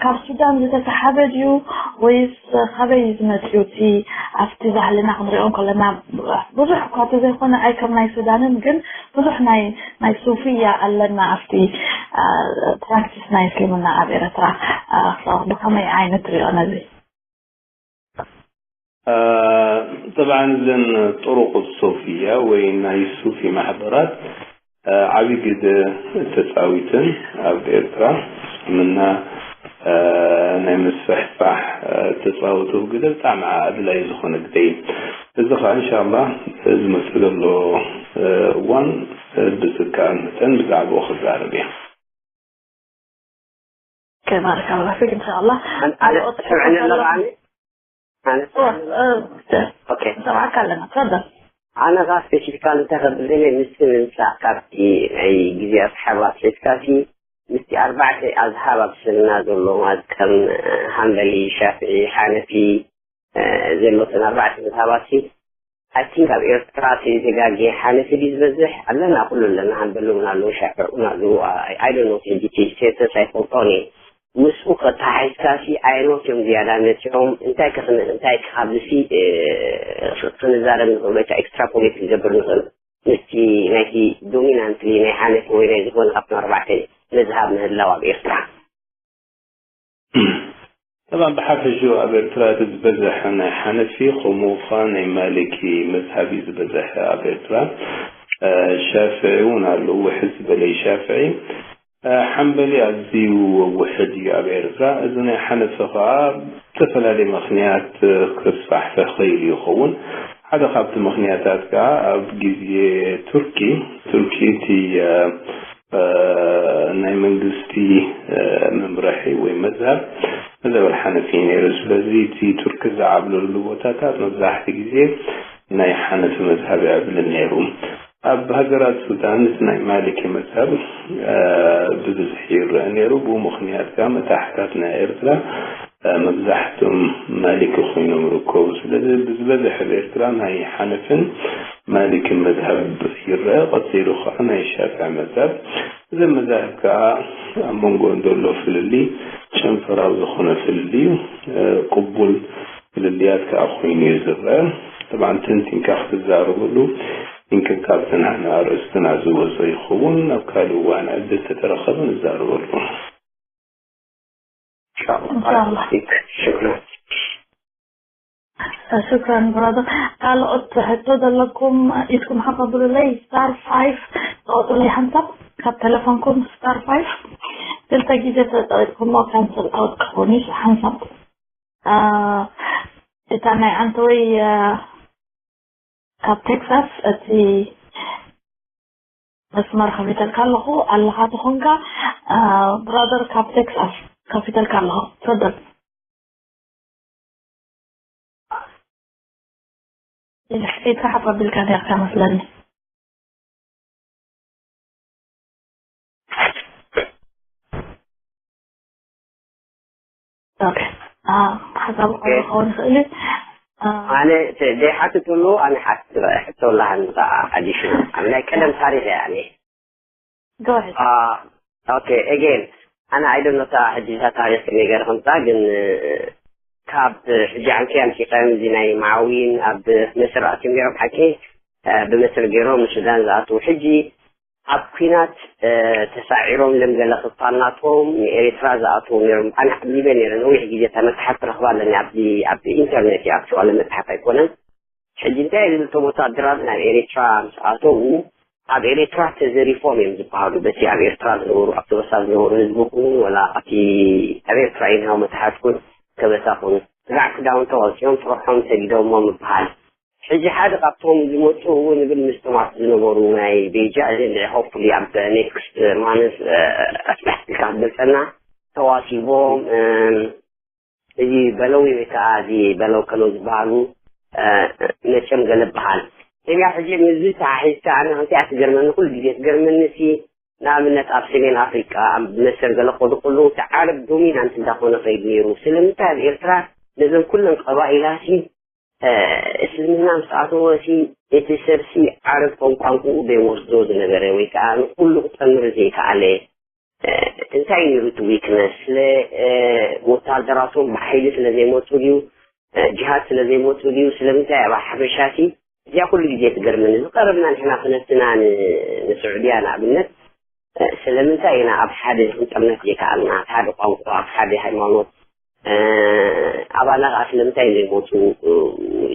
ካብ ሱዳን ዝተሰሓበ ድዩ ወይስ ካበይ ዝመፅኡ እቲ ኣብቲ ባህልና ክንሪኦ ከለና ብዙሕ እኳ ተዘይኮነ ኣይ ከም ናይ ሱዳንን ግን ብዙሕ ናይ ናይ ሱፍያ ኣለና ኣብቲ ፕራክቲስ ናይ እስልምና ኣብ ኤረትራ ብከመይ ዓይነት ትሪኦ ነዚ طبعا እዘን ጥሩቅ ሶፍያ ወይ ናይ ሱፊ ማሕበራት ዓብዪ ግደ ተፃዊተን ኣብ ኤርትራ እስልምና ናይ ምስፍሕፋሕ ተፃወትዎ ግደ ብጣዕሚ ኣድላዪ ዝኾነ ግደ እዩ። እዚ ከዓ እንሻላ ዝመፅእ ዘሎ እዋን ብዝከኣል መጠን ብዛዕባኡ ክዛረብ እየ። كبارك الله فيك إن شاء الله أنا سمعني لغاني أنا أوكي طبعا كلمة تفضل ኣነ ኻ ስፔሲፊካል እንታይ ከብለኒ ምስቲ ምምፃእ ካብቲ ናይ ግዜ ኣስሓባ ኣትሒዝካሲ ምስቲ ኣርባዕተ ኣዝሃብ ኣብ ስምና ዘሎ ማለት ከም ሃንበሊ ሻፍዒ ሓነፊ ዘሎ እተን ኣርባዕተ መዝሃባትሲ I think ኣብ ኤርትራ ተይተጋግየ ሓነፊ ድዩ ዝበዝሕ ኣለና ኩሉ ኣለና ሃንበሊ እውን ኣለዉ ሻፍዒ እውን ኣለዉ I don't know ሕጂ እቲ ሴንሰስ ኣይፈልጦን እየ ምስኡ ከተሓሒዝካሲ ኣየኖት እዮም ዝያዳ መፂኦም እንታይ እንታይ ካብዚሲ ክንዛረብ ንኽእሎ ኢልካ ኤክስትራፖሌት ክንገብር ንኽእል ምስቲ ናይቲ ዶሚናንትሊ ናይ ሓነፊ ወይ ናይ ዝኾነ ካብቶም ኣርባዕተ መዝሃብ ምህላው ኣብ ኤርትራ طبعا ብሓፈሽኡ ኣብ ኤርትራ እቲ ዝበዝሐ ናይ ሓነፊ ከምኡ ኸዓ ናይ ማሊኪ መዝሃብ እዩ ዝበዝሐ ኣብ ኤርትራ ሻፍዒ እውን ኣሎ ውሕድ ዝበለ ሻፍዒ ሓንበሊ ኣዝዩ ውሕድ እዩ ኣብ ኤርትራ። እዚ ናይ ሓነፊ ኸዓ ብዝተፈላለየ ምኽንያት ክስፋሕፍሕ ኽኢሉ ይኸውን። ሓደ ካብቲ ምኽንያታት ከዓ ኣብ ግዜ ቱርኪ፣ ቱርኪ እቲ ናይ መንግስቲ መምርሒ ወይ መዝሃብ መዘበር ሓነፊ እዩ ነይሩ። ስለዚ እቲ ቱርኪ ዝዓብለሉ ቦታታት መብዛሕቲ ግዜ ናይ ሓነፊ መዝሃብ ይዕብልን ነይሩ። ኣብ ሃገራት ሱዳን እቲ ናይ ማሊኪ መዝሃብ ብብዝሒ ይረአ ነይሩ። ብኡ ምኽንያት ከኣ መታሕታት ናይ ኤርትራ መብዛሕትኦም ማሊኪ ኮይኖም ይርከቡ። ስለዚ ብዝበዝሐ ኣብ ኤርትራ ናይ ሓነፍን ማሊክን መዝሀብ ይረአ። ቀጺሉ ከዓ ናይ ሻፍዒ መዝሀብ። እዚ መዝሀብ ከዓ ኣብ መንጎኦም ዘሎ ፍልልይ ጨንፈራዊ ዝኾነ ፍልልይ እዩ። ቅቡል ፍልልያት ከዓ ኮይኑ እዩ ዝረአ። طبعا ተንቲንካ ክትዛረበሉ ይንክብ ካብተን ኣርእስትና ዝወፀ ይኸውን። ኣብ ካልእ እዋን ዕድል ተተረኸበ ንዛረበሉ። ኢንሻላህ። ሽክራን ብራዘር። ካልኦት ሕቶ ዘለኩም ኢድኩም ሓፈብሉለይ። ስታር ፋይፍ ተቆፅለይ ሓንሳብ ካብ ቴሌፎንኩም ስታር ፋይፍ ክልተ ግዜ ተጠቂጥኩሞ ካንስል ኣውት ክኸውን እዩ ሓንሳብ። እታ ናይ ዓንተወይ ካብ ቴክሳስ እቲ መስመር ከፊተልካ ኣለኹ። ኣለኻ ተኾንካ ብራዘር ካብ ቴክሳስ ከፊተልካ ኣለኹ። ተፈደል። ኢድካ ሓፍ ኣቢልካ ኔርካ መስለኒ። ኦኬ። ሓሳብ ክኸውን ይኽእል እዩ። ኣነ ዘይሓትትሉ ኣነ ሓትት ሕቶ ላሃን ኣዲሽናል ኣብ ናይ ቀደም ታሪክ እያ ኣነ Go ahead. ኦኬ። ኤጌን ኣነ ኣይደኖታ ሕጂ እዛ ታሪክ ከመይ ገይረ ከምፃ ግን ካብ ሕጂ ዓንኪ ኣምሲቀ እዚ ናይ መዓዊን ኣብ መስር ኣትዮም ገይሮም ሓቂ ብመስር ገይሮም ንሱዳን ዝኣትዉ ሕጂ ኣብ ኩናት ተሳዒሮም ሎም ገለ ክፋል ናቶም ንኤሪትራ ዝኣትዉ ነይሮም። ኣነ ሓቢበ ነይረ ነዊሕ ግዜ እታ መፅሓፍ ክረኽባ ኣለኒ ኣብዚ ኣብ ኢንተርኔት እያ ኣክቹዋሊ መፅሓፍ ኣይኮነን። ሕጂ እንታይ ዝብል እቶም ወታደራት ናብ ኤሪትራ ምስ ኣተዉ ኣብ ኤሪትራ ተዘሪፎም እዮም ዝበሃሉ በቲ ኣብ ኤርትራ ዝነበሩ ኣብቲ ወሳ ዝነበሩ ህዝቢ ኩን ወላ ኣብቲ ኣብ ኤርትራ ኢንሃው መፅሓፍ ኩን ከበሳ ኩን ስጋዕ ክዳውንቶም ኣውፂኦም ጥርሖም ሰጊዶሞ ምበሃል። ሕጂ ሓደ ካብቶም ዝመፁ እውን ንብል ምስቶም ኣብቲ ዝነበሩ ናይ ቤጃ እዚ እንድዒ ሆፕፉሊ ኣብ ኔክስት ማንስ ኣስላሕትካ ክትገልፀና ተዋሲቦም እዚ በለዊ ወይ ከዓ እዚ በለው ከለው ዝበሃሉ መቸም ገለ በሃል እያ ሕጂ ምዚ ተሓሒዝካ ኣነ ከምቲ እያ ትገርመኒ ኩሉ ግዜ ትገርመኒ ሲ ንኣብነት ኣብ ሰሜን ኣፍሪቃ ኣብ መሰል ገለ ከዱ ከለዉ እቲ ዓረብ ዶሚናንት እንዳኾነ ከይድ ነይሩ ስለምንታይ ኣብ ኤርትራ ነዘን ኩለን ቀባኢላ ሲ እስልምና ምስ ኣተወ ሲ እቲ ሰብ ሲ ዓረብ ከም ቋንቋኡ ዘይወስዶ ዝነበረ ወይ ከዓ ንኩሉ ክጠምር ዘይከኣለ እንታይ ነይሩ እቲ ዊክነስ ስለ ወታደራቶም ብሓይሊ ስለ ዘይመፁ ድዩ ጅሃድ ስለ ዘይመፁ ድዩ ስለምንታይ ኣብ ሓበሻ ሲ እዚኣ ኩሉ ግዜ ትገርመኒ ዝቀረብና ንሕና ክነትና ንስዑድያ ንኣብነት ስለምንታይ ኢና ኣብ ሓደ ክንጠመት ዘይከኣልና ኣብ ሓደ ቋንቋ ኣብ ሓደ ሃይማኖት ኣባና ከዓ ስለምንታይ ዘይመፁ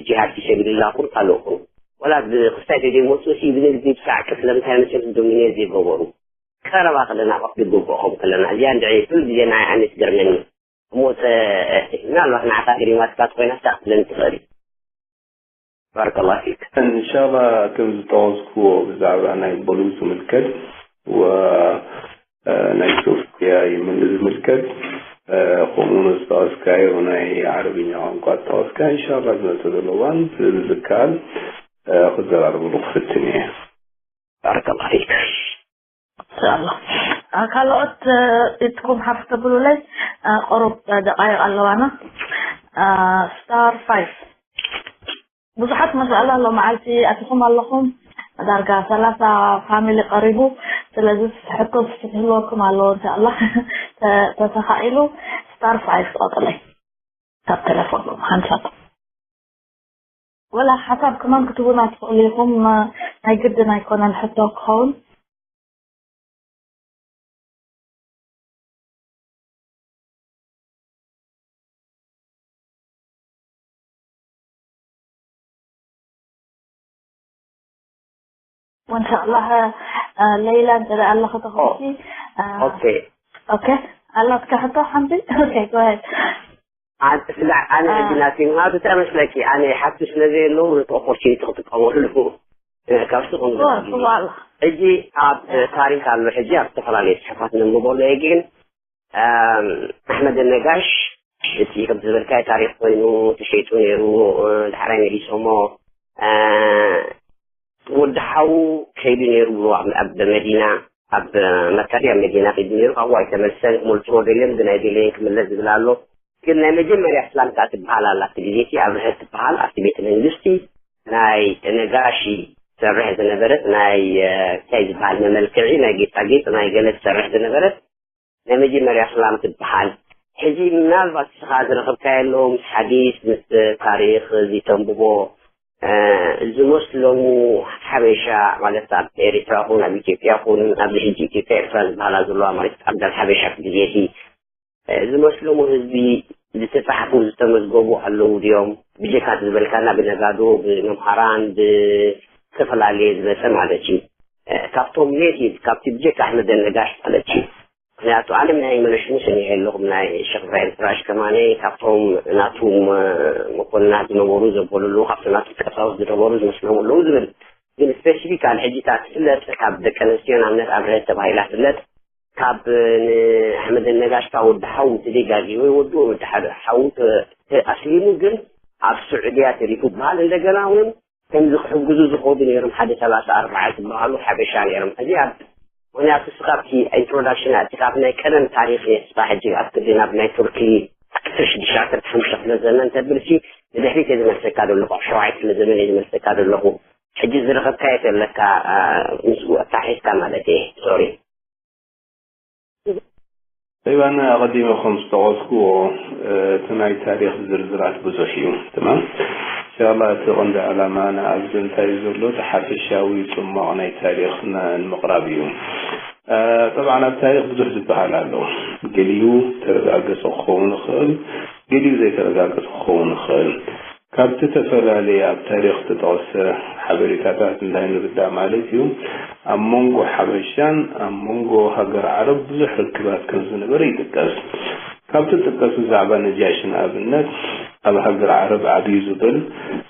ጅሃድ ፊሰቢልላ ኩን ካልኦኩም ወላ ብክስታይ ተዘይመፁ ሲ ብንግዲ ብሳዕቂ ስለምንታይ መፅኦም ዶሚኔት ዘይገበሩ ቀረባ ከለና ከፍ ዝግብኦም ከለና እዚኣ እንድዒ ኩሉ ግዜ ናይ ዓይነት ገርመኒ እሞ ምናልባት ንዓካ ግሪማትካ ኮይና ስታ ክትብለኒ ትኽእል እዩ ባረከላ ፊክ እንሻላ ከም ዝጠቀስኩዎ ብዛዕባ ናይ በሉ ዝምልከት ወ ናይ ሶፍትያ ይምን ዝምልከት ከምኡ ዝጠቀስካዮ ናይ ዓረብኛ ቋንቋ ዝጠቀስካ እንሻላ ዝመፀ ዘሎ እዋን ዝብል ዝከኣል ክዘራርብሉ ክፍትን እየ ባረከላ ፊክ እንሻላ ካልኦት ኢድኩም ሓፍ ተብሉለይ ቁሩብ ደቃይቕ ኣለዋና ስታር ፋይፍ ብዙሓት መስኣላ ኣሎ መዓልቲ ኣቲኹም ኣለኹም ዳርጋ ሰላሳ ፋሚሊ ቀሪቡ ስለዚ ሕቶ ክትህልወኩም ኣለዎ እንሻላ ተተኻኢሉ ስታር ፋይፍ ቆጥለይ ካብ ቴሌፎንኩም ሓንሳብ ወላ ሓሳብ ከማን ክትቡና ትኽእሉ ኢኹም ናይ ግድን ኣይኮነን ሕቶ ክኸውን وإن شاء الله ليلى እንተ ኣለኺ ተኾንኪ okay okay ኣላትካ ሕቶ ሓንቲ okay go ahead ስጋዕ ኣነ ሕጂ ናቲ ምክንያቱ እንታይ መስለኪ ኣነ ሓብቲ ስለ ዘየለዉ ነቲ ኦፖርቹኒቲ ክጥቀመሉ ኣለዎ ካብቲ ሕጂ ኣብ ታሪክ ኣሎ ሕጂ ኣብ ዝተፈላለዩ ፅሑፋት ነንብበሉ እየ ግን ኣሕመድ ነጋሽ እቲ ከም ዝበልካይ ታሪክ ኮይኑ ተሸይጡ ነይሩ ዳሕራይ መሊሶሞ ወዲ ሓዉ ከይዱ ነይሩ ኣብ መዲና ኣብ መካዲ ኣብ መዲና ከይዱ ነይሩ ካብኡ ኣይተመልሰን ክመልስዎ ደልዮም ግን ኣይደለየን ክምለስ ዝብል ኣሎ ግን ናይ መጀመርያ እስላም ከኣ ትበሃል ኣላ። ኣብቲ ግዜ እቲ ኣብርሀት ትበሃል ኣብቲ ቤተ መንግስቲ ናይ ነጋሺ ትሰርሕ ዝነበረት ናይ እንታይ ዝበሃል መመልክዒ ናይ ጌጣጌጥ ናይ ገለ ትሰርሕ ዝነበረት ናይ መጀመርያ እስላም ትበሃል። ሕዚ ምናልባት እስኻ ዝረኸብካዮ ኣሎ ምስ ሓዲስ ምስ ታሪኽ እዚ ተንብቦ ዝመስሎሙ ሓበሻ ማለት ኣብ ኤሪትራ ኹን ኣብ ኢትዮጵያ ኹን ኣብዚ ሕጂ ኢትዮጵያ ኤርትራ ዝበሃላ ዘለዋ ማለት ኣብ ጋል ሓበሻ ግዜ እቲ ዝመስሎሙ ህዝቢ ዝተጻሕፉ ዝተመዝገቡ ኣለዉ ድዮም? ብጀካ ዝበልካና ብነጋዶ ብመምሃራን ብዝተፈላለየ ዝመጸ ማለት እዩ። ካብቶም ኔቲቭ ካብቲ ብጀካ ኣሕመድ ነጋሽ ማለት እዩ። ምክንያቱ ኣነ ናይ መለሽሙ ሰሚዐ ኣለኹም ናይ ሸክ ኢብራሂም ፍራሽ ከማነ ካብቶም ናቱ መኮንናት ዝነበሩ ዘበሉ ኣለዉ ካብቶም ናቱ ቀሳውስት ዝነበሩ ዝመስሎም ኣለዉ ዝብል ግን ስፔሲፊካል ሕጂታት ትፍለጥ ካብ ደቂ ኣንስትዮ ንኣብነት ኣብርሀት ተባሂላ ትፍለጥ ካብ ንኣሕመድ ነጋሽ ካብ ወዲ ሓው ተደጋጊ ወይ ወዲ ወዲ ሓደ ሓው ኣስሊሙ ግን ኣብ ስዑድያ ተሪፉ በሃል እንደገና እውን ከምዚ ክሕግዙ ዝኸዱ ነይሮም ሓደ ሰላሳ ኣርባዓ ዝበሃሉ ሓበሻ ነይሮም ሕዚ ኣብ ምክንያቱ እስኻብቲ ኢንትሮዳክሽን ኣቲ ካብ ናይ ቀደም ታሪክ የስፋ ሕጂ ኣብ ክዲ ናብ ናይ ቱርኪ ዓሰርተ ሽዱሽተ ዓሰርተ ሓሙሽተ ክፍለ ዘመን ተብል ሲ ንድሕሪት እየ ዝመልሰካ ዘለኹ ኣብ ሸውዓይ ክፍለ ዘመን እየ ዝመልሰካ ዘለኹ ሕጂ ዝረኸብካ የት ኣለካ ምስኡ ኣታሒዝካ ማለት እየ ሶሪ ጠይባና ኣቐዲመ ከም ዝጠቐስኩዎ እቲ ናይ ታሪኽ ዝርዝራት ብዙሕ እዩ። ትማም ኢንሻላ እቲ ቀንዲ ዓላማ ንኣብዚ እንታይ እዩ ዘሎ እቲ ሓፈሻዊ ጽሟቕ ናይ ታሪኽ ንምቕራብ እዩ። ጠብዓን ኣብ ታሪኽ ብዙሕ ዝበሃል ኣሎ። ገሊኡ ተረጋገጸ ክኸውን ይኽእል፣ ገሊኡ ዘይተረጋገጸ ክኸውን ይኽእል። ካብቲ ዝተፈላለየ ኣብ ታሪኽ ዝተጠቕሰ ሓበሬታታት እንታይ ንርዳእ ማለት እዩ፣ ኣብ መንጎ ሓበሻን ኣብ መንጎ ሃገር ዓረብ ብዙሕ ርክባት ከም ዝነበረ ይጥቀስ። ካብ ዝጥቀስ ብዛዕባ ነጃሺ ንኣብነት ኣብ ሃገር ዓረብ ዓብዩ ዝብል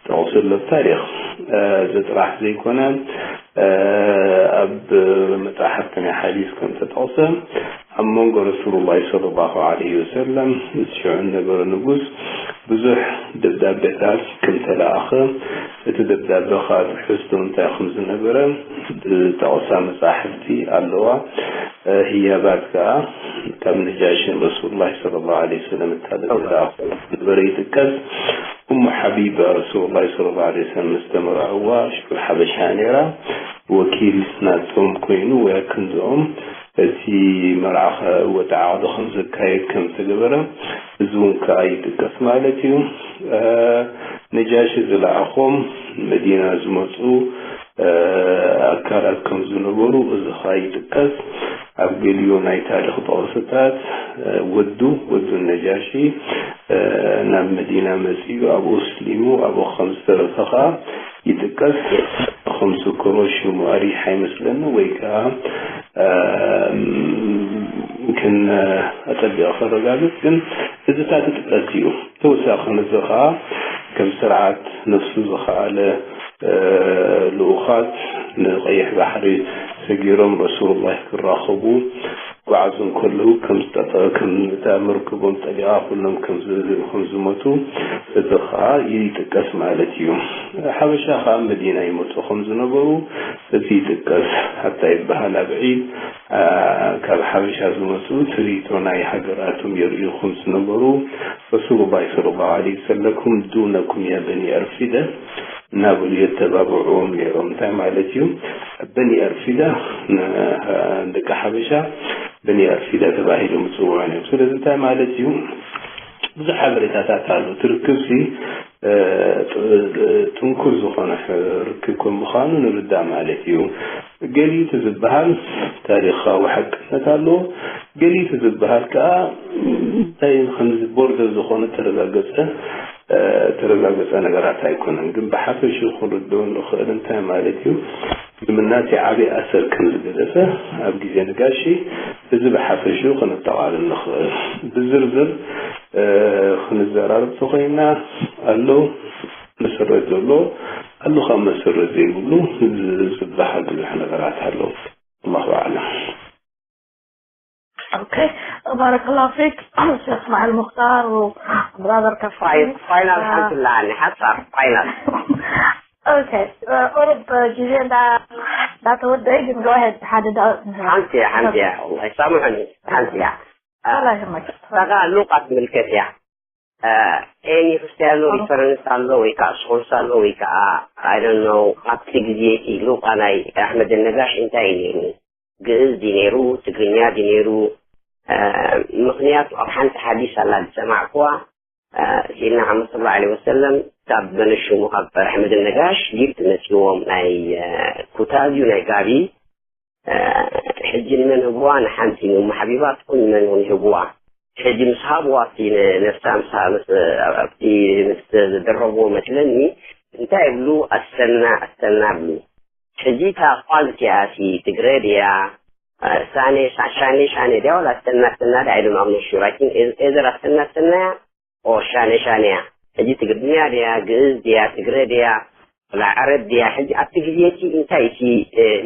ጠቕሲ ኣሎ ታሪኽ። እዚ ጥራሕ ዘይኮነ ኣብ መጻሕፍቲ ናይ ሓዲስ ከም ተጠቕሰ ኣብ መንጎ ረሱሉላህ ሰለላሁ ዐለይሂ ወሰለም ምስ ሽዑ ዝነበረ ንጉስ ብዙሕ ደብዳቤታት ከም ተለኣኸ እቲ ደብዳቤ ከዓ ትሕዝቶ እንታይ ከም ዝነበረ ዝጠቕሳ መጻሕፍቲ ኣለዋ። ህያባት ከዓ ካብ ነጃሽን ረሱሉላህ ሰለላሁ ዐለይሂ ወሰለም እታ ደብዳቤ ዝነበረ ይጥቀስ። እሙ ሓቢባ ረሱሉላህ ሰለላሁ ዐለይሂ ወሰለም ምስ ተመርዐዋ ሽዑ ሓበሻ ነይራ። ወኪል ናቶም ኮይኑ ወይ ክንድኦም እቲ መርዓ ወዲ ዓቕዲ ከም ዘካየድ ከም ዝተገበረ እዚ እውን ከዓ ይጥቀስ ማለት እዩ። ነጃሺ ዝለኣኾም መዲና ዝመፁ ኣካላት ከም ዝነበሩ እዚ ከዓ ይጥቀስ። ኣብ ገሊኡ ናይ ታሪክ ጠቕስታት ወዱ ወዱ ነጃሺ ናብ መዲና መፂኡ ኣብኡ ኣስሊሙ ኣብኡ ከም ዝተረፈ ከዓ ይጥቀስ። ከም ዝክሮ ሽሙ ኣሪሓ ይመስለኒ ወይ ከዓ ክን ኣፀቢቐ ከረጋግፅ ግን እዚታት ይጥቀስ እዩ። ተወሳኺ ነዚ ከዓ ከም ስርዓት ነፍሱ ዝኸኣለ ልኡኻት ንቐይሕ ባሕሪ ሰጊሮም ረሱሉላህ ክራኸቡ ክጓዓዙ እንከለዉ ከም ዝጠጠ ከም እታ መርከቦም ጠሊቓ ኩሎም ከም ዝ- ከም ዝሞቱ እዚ ከዓ ይጥቀስ ማለት እዩ። ሓበሻ ከዓ መዲና ይመፁ ከም ዝነበሩ እቲ ይጥቀስ። ሓታ ይበሃል ኣብ ዒድ ካብ ሓበሻ ዝመፁ ትርኢቶ ናይ ሃገራቶም የርእዩ ከም ዝነበሩ ረሱሉላህ ሰለላሁ ዐለይሂ ወሰለም ዱነኩም ያ በኒ ኣርፊደ እናበሉ የተባብዕዎም ነይሮም። እንታይ ማለት እዩ? በኒ ኣርፊዳ ደቂ ሓበሻ በኒ ኣርፊዳ ተባሂሎም ዝፅውዑ እዮም። ስለዚ እንታይ ማለት እዩ? ብዙሕ ሓበሬታታት ኣሎ። እቲ ርክብሲ ጥንኩር ዝኾነ ርክብ ከም ምዃኑ ንርዳእ ማለት እዩ። ገሊኡ እቲ ዝበሃል ታሪኻዊ ሓቅነት ኣለዎ። ገሊኡ እቲ ዝበሃል ከዓ እንታይ ከምዚ ቦርደር ዝኾነ ተረጋገፀ ተረጋገፀ ነገራት ኣይኮነን። ግን ብሓፈሽኡ ክንርድኦ ንኽእል እንታይ ማለት እዩ? ምስልምና እቲ ዓብዪ ኣሰር ከም ዝገደፈ ኣብ ግዜ ነጋሺ እዚ ብሓፈሽኡ ከነጠቓልል ንኽእል። ብዝርዝር ክንዘራረብ ተኾይና ኣሎ መሰረት ዘሎ ኣሎ ካብ መሰረት ዘይብሉ ዝበሃል ብዙሕ ነገራት ኣሎ። ኣላሁ ኣዕለም። Okay. بارك الله فيك شيخ اسماعيل مختار وبرادر كفايل. فاينل الحمد لله عني حصل فاينل. Okay. قرب جيجين دا دا تودي go ahead. حد دا ሓንቲ ሓንቲ እያ والله ይሳምሐኒ ሓንቲ እያ الله يهمك. ተጋ ሉቃስ ምልከት እያ ኤኒ ክርስቲያኖ ሪፈረንስ ኣሎ ወይ ከዓ ሶርስ ኣሎ ወይ ከዓ I don't know ኣብቲ ግዜ እቲ ሉቃ ናይ ኣሕመድ ነጋሽ እንታይ እዩ ነይሩ? ግእዝ ድዩ ነይሩ? ትግርኛ ድዩ ነይሩ? ምክንያቱ ኣብ ሓንቲ ሓዲስ ኣላ ዝሰማዕኩዋ ሲድና ሓመድ ስለ ላ ወሰለም ካብ በነሹሙ ካብ ኣሕመድ ነጋሽ ጊፍት መፅዎም ናይ ኩታዝዩ ናይ ጋቢ ሕጂ ንመን ህብዋ ንሓንቲ ንእሙ ሓቢባ ትኩን ንመን እውን ይህብዋ ሕጂ ምስ ሃብዋ እቲ ነፍሳ ምስ ኣብቲ ምስ ዝደረብዎ መስለኒ እንታይ ይብሉ ኣሰና ኣሰና ብሉ ሕጂ እታ ቋል እቲኣ እቲ ትግረ ድያ ሳኔ ሻኔ ሻኔ ድያ ዋላ ኣሰና ኣሰና ድያ I don't know I'm not sure I think either ኣሰና ኣሰና እያ or ሻኔ ሻኔ እያ ሕጂ ትግርኛ ድያ ግእዝ ድያ ትግረ ድያ ወላ ዓረብ ድያ ሕጂ ኣብቲ ግዜ እቲ እንታይ እቲ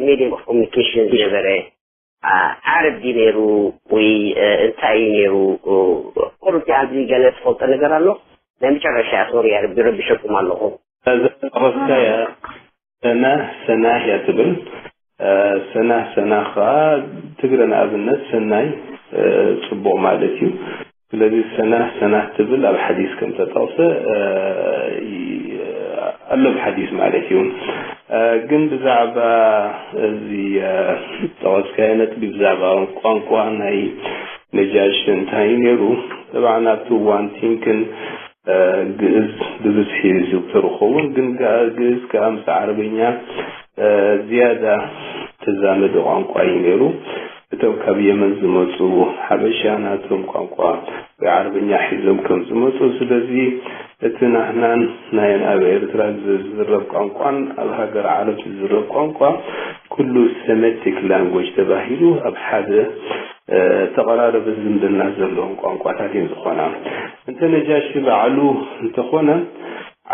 medium of communication ዝነበረ ዓረብ ድዩ ነይሩ ወይ እንታይ እዩ ነይሩ ቁሩብ ኣብዚ ገለ ትፈልጦ ነገር ኣሎ ናይ መጨረሻ ሶሪ ረቢሸኩም ኣለኹ ዘጠቀስካያ ሰናህ ሰናህ እያ ትብል ሰናህ ሰናህ ከዓ ትግረ ንኣብነት ሰናይ ፅቡቅ ማለት እዩ ስለዚ ሰናህ ሰናህ ትብል ኣብ ሓዲስ ከም ተጠቅሰ ኣሎ ሓዲስ ማለት እዩ ግን ብዛዕባ እዚ ጠቀስካዮ ነጥቢ ብዛዕባ ቋንቋ ናይ ነጃሽ እንታይ ነይሩ ጥብዓ ናብቲ ዋን ቲንክን ግእዝ ብብዝሒ ይዝውተር ይኸውን ግን ግእዝ ከዓ ምስ ዓረበኛ ዝያዳ ተዛመደ ቋንቋ እዩ ነይሩ እቶም ካብ የመን ዝመፁ ሓበሻ ናቶም ቋንቋ ወይ ዓረበኛ ሒዞም ከም ዝመፁ ስለዚ እቲ ናህናን ናየን ኣብ ኤርትራ ዝዝረብ ቋንቋን ኣብ ሃገር ዓረብ ዝዝረብ ቋንቋ ኩሉ ሰሜቲክ ላንጉጅ ተባሂሉ ኣብ ሓደ ተቐራረበ ዝምድና ዘለዎም ቋንቋታት እየን ዝኾና እንተ ነጃሺ ባዕሉ እንተኾነ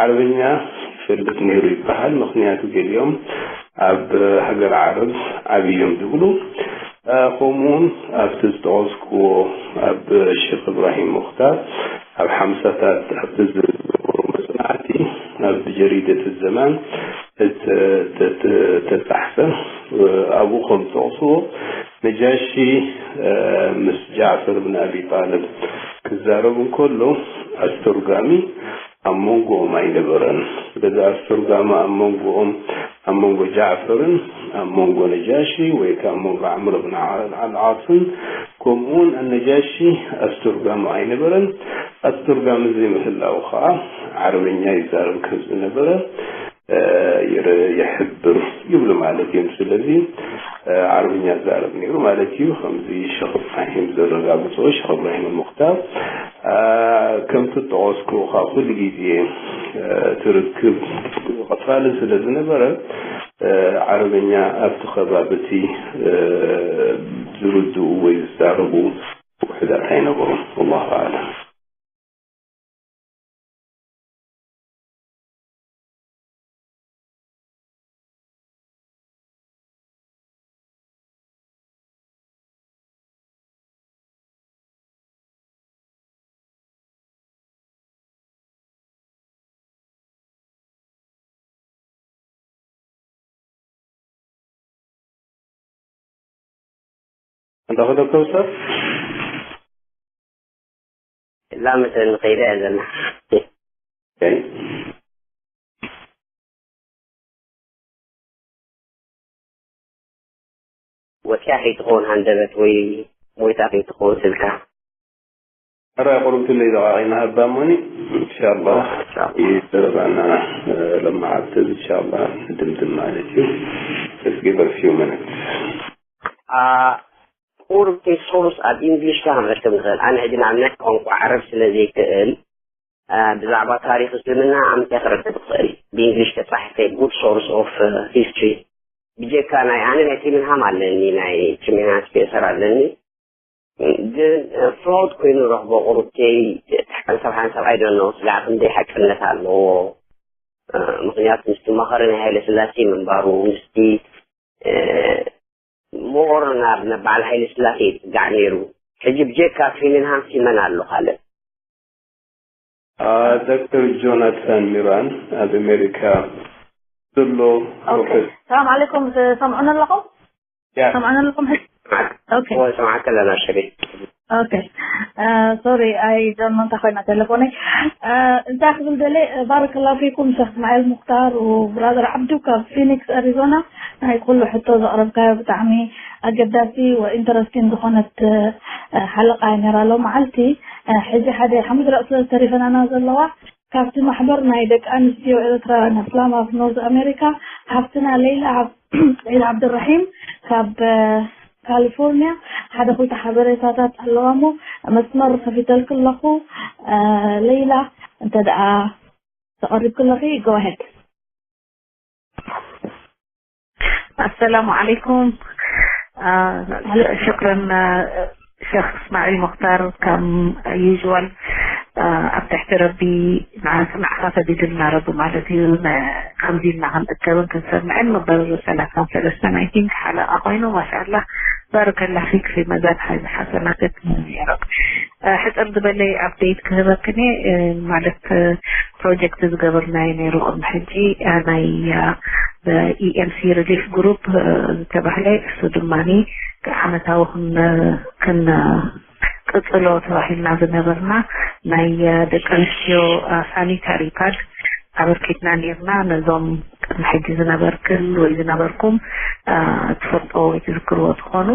ዓረበኛ ይፈልጥ ነይሩ ይበሃል ምኽንያቱ ገሊኦም ኣብ ሃገር ዓረብ ዓብዮም ዝብሉ ከምኡውን ኣብቲ ዝጠቐስክዎ ኣብ ሸክ እብራሂም ሙክታር ኣብ ሓምሳታት ኣብቲ ዝገበሩ መፅናዕቲ ኣብ ጀሪደት ዘማን ተፃሕፈ ኣብኡ ከም ዝጠቕስዎ ነጃሺ ምስ ጃዕፈር ብን ኣቢ ጣልብ ክዛረብ እንከሎ ኣስተርጓሚ ኣብ መንጎኦም ኣይነበረን። ስለዚ ኣስተርጓሚ ኣብ መንጎኦም ኣብ መንጎ ጃዕፈርን ኣብ መንጎ ነጃሺ ወይ ከዓ ኣብ መንጎ ዓምር ብን ዓልዓስን ከምኡውን ኣነጃሺ ኣስተርጓሚ ኣይነበረን። ኣስተርጓሚ ዘይምህላው ከዓ ዓረበኛ ይዛረብ ከም ዝነበረ ይሕብር ይብሉ ማለት እዮም። ስለዚ ዓረብኛ ዛረብ ነይሩ ማለት እዩ። ከምዚ ሸኽ እብራሂም ዘረጋግጾ ሸኽ እብራሂም ሙክታር ከምቲ ጠቐስኩ ካብ ኩሉ ግዜ ትርክብ ቀጻሊ ስለ ዝነበረ ዓረብኛ ኣብቲ ከባቢ እቲ ዝርድኡ ወይ ዝዛረቡ ውሕዳት ኣይነበሩን። ወላሁ ኣዕለም። እንዳ ኸዶ ከውሰር ላመተ ንኸይደ እያ ዘና ወትያ ከይትኸውን ሃንደበት ወይ ሞይታ ከይትኸውን ስልካ ሕራይ ቁሩብ ትለይ ደቓቒና ሃባ እሞኒ ኢንሻላህ ይዘረባና ለማዓልቲ ኢንሻላህ ንድምድም ማለት እዩ። Let's give a few minutes. ቁሩብ ሶርስ ኣብ ኢንግሊሽ ከ ክንረክብ ንኽእል ኣነ ሕጂ ንኣብነት ቋንቋ ዓረብ ስለ ዘይክእል ብዛዕባ ታሪክ እስልምና ኣምንታይ ክረክብ ትኽእል ብእንግሊሽ ተፃሒፈ good source of history ብጀካ ናይ ኣነ ናይ ቲምንሃም ኣለኒ ናይ ቲምንሃም ስፔንሰር ኣለኒ ግን ፍራውድ ኮይኑ ረኽቦ ቁሩብተይ ሓንሳብ ሓንሳብ ኣይደኖ ስጋዕ ክንደይ ሓቅነት ኣለዎ ምክንያቱ ምስቲ መኸሪ ናይ ሃይለ ስላሴ ምንባሩ ምስቲ ሞር ናብ በዓል ሃይለ ስላሴ ይፅጋዕ ነይሩ ሕጂ ብጀካ ፊልም ሃንሲ መን ኣሎ ካልእ ዶክተር ጆናታን ሚራን ኣብ ኣሜሪካ ዘሎ ፕሮፌሰር ሰላም ዓለይኩም ትሰምዑን ኣለኹም ያ ሰምዑን ኣለኹም ሕጂ ኦኬ ሰማዕከ ኣለና ሸሪፍ Okay. Uh, sorry, I don't know እንታይ ኮይና ቴሌፎነይ። Uh, እንታይ ክብል ደለ፣ ባረከላ ፊኩም ሸክ እስማኤል ሙክታር ወብራዘር ዓብዱ ካብ ፊኒክስ ኣሪዞና። ናይ ኩሉ ሕቶ ዘቕረብካዮ ብጣዕሚ ኣገዳሲ ወኢንተረስቲን ዝኾነት ሓለቃ ነራ ሎ መዓልቲ። ሕጂ ሓደ ሓሙሽተ ደቂ ስለ ዝተሪፈናና ዘለዋ ካብቲ ማሕበር ናይ ደቂ ኣንስትዮ ኤርትራውያን ኣስላም ኣብ ኖርዝ ኣሜሪካ ሓፍትና ሌላ ዓብ- ሌላ ዓብድራሒም ካብ ካሊፎርኒያ ሓደ ክልተ ሓበሬታታት ኣለዋ እሞ መስመር ከፊተልክ ኣለኹ። ሌላ እንተ ደኣ ተቐሪብክ ኣለኺ፣ go ahead። ኣሰላሙ ዓለይኩም። ሽክረን ሸክ እስማዒል ሙክታር ከም ዩዝዋል ኣብ ትሕቲ ረቢ ንዓና ሰዲዱልና ረቢ ማለት እዩ። ከምዚ ኢልና ክንእከብን ክንሰምዕን መበል ሰላሳን ሰለስተን ኣይ ቲንክ ሓለቃ ኮይኑ ማሻላ ባረከላ ፊክ ፊ መዛን ሓይዚ ሓሰናትክ። ሕፅር ዝበለ ኣፕዴት ክህበክን ማለት ፕሮጀክት ዝገበርናዮ ነይሩ ቅድሚ ሕጂ ናይ ኢኤምሲ ሪሊፍ ግሩፕ ዝተባህለ እሱ ድማ ዓመታዊ ክን ቅፅሎ ተባሂልና ዝነበርና ናይ ደቂ ኣንስትዮ ሳኒታሪ ፓድ ኣበርኪትና ነርና። ነዞም ቅድሚ ሕጂ ዝነበርክን ወይ ዝነበርኩም ትፈልጦ ወይ ትዝክርዎ ትኾኑ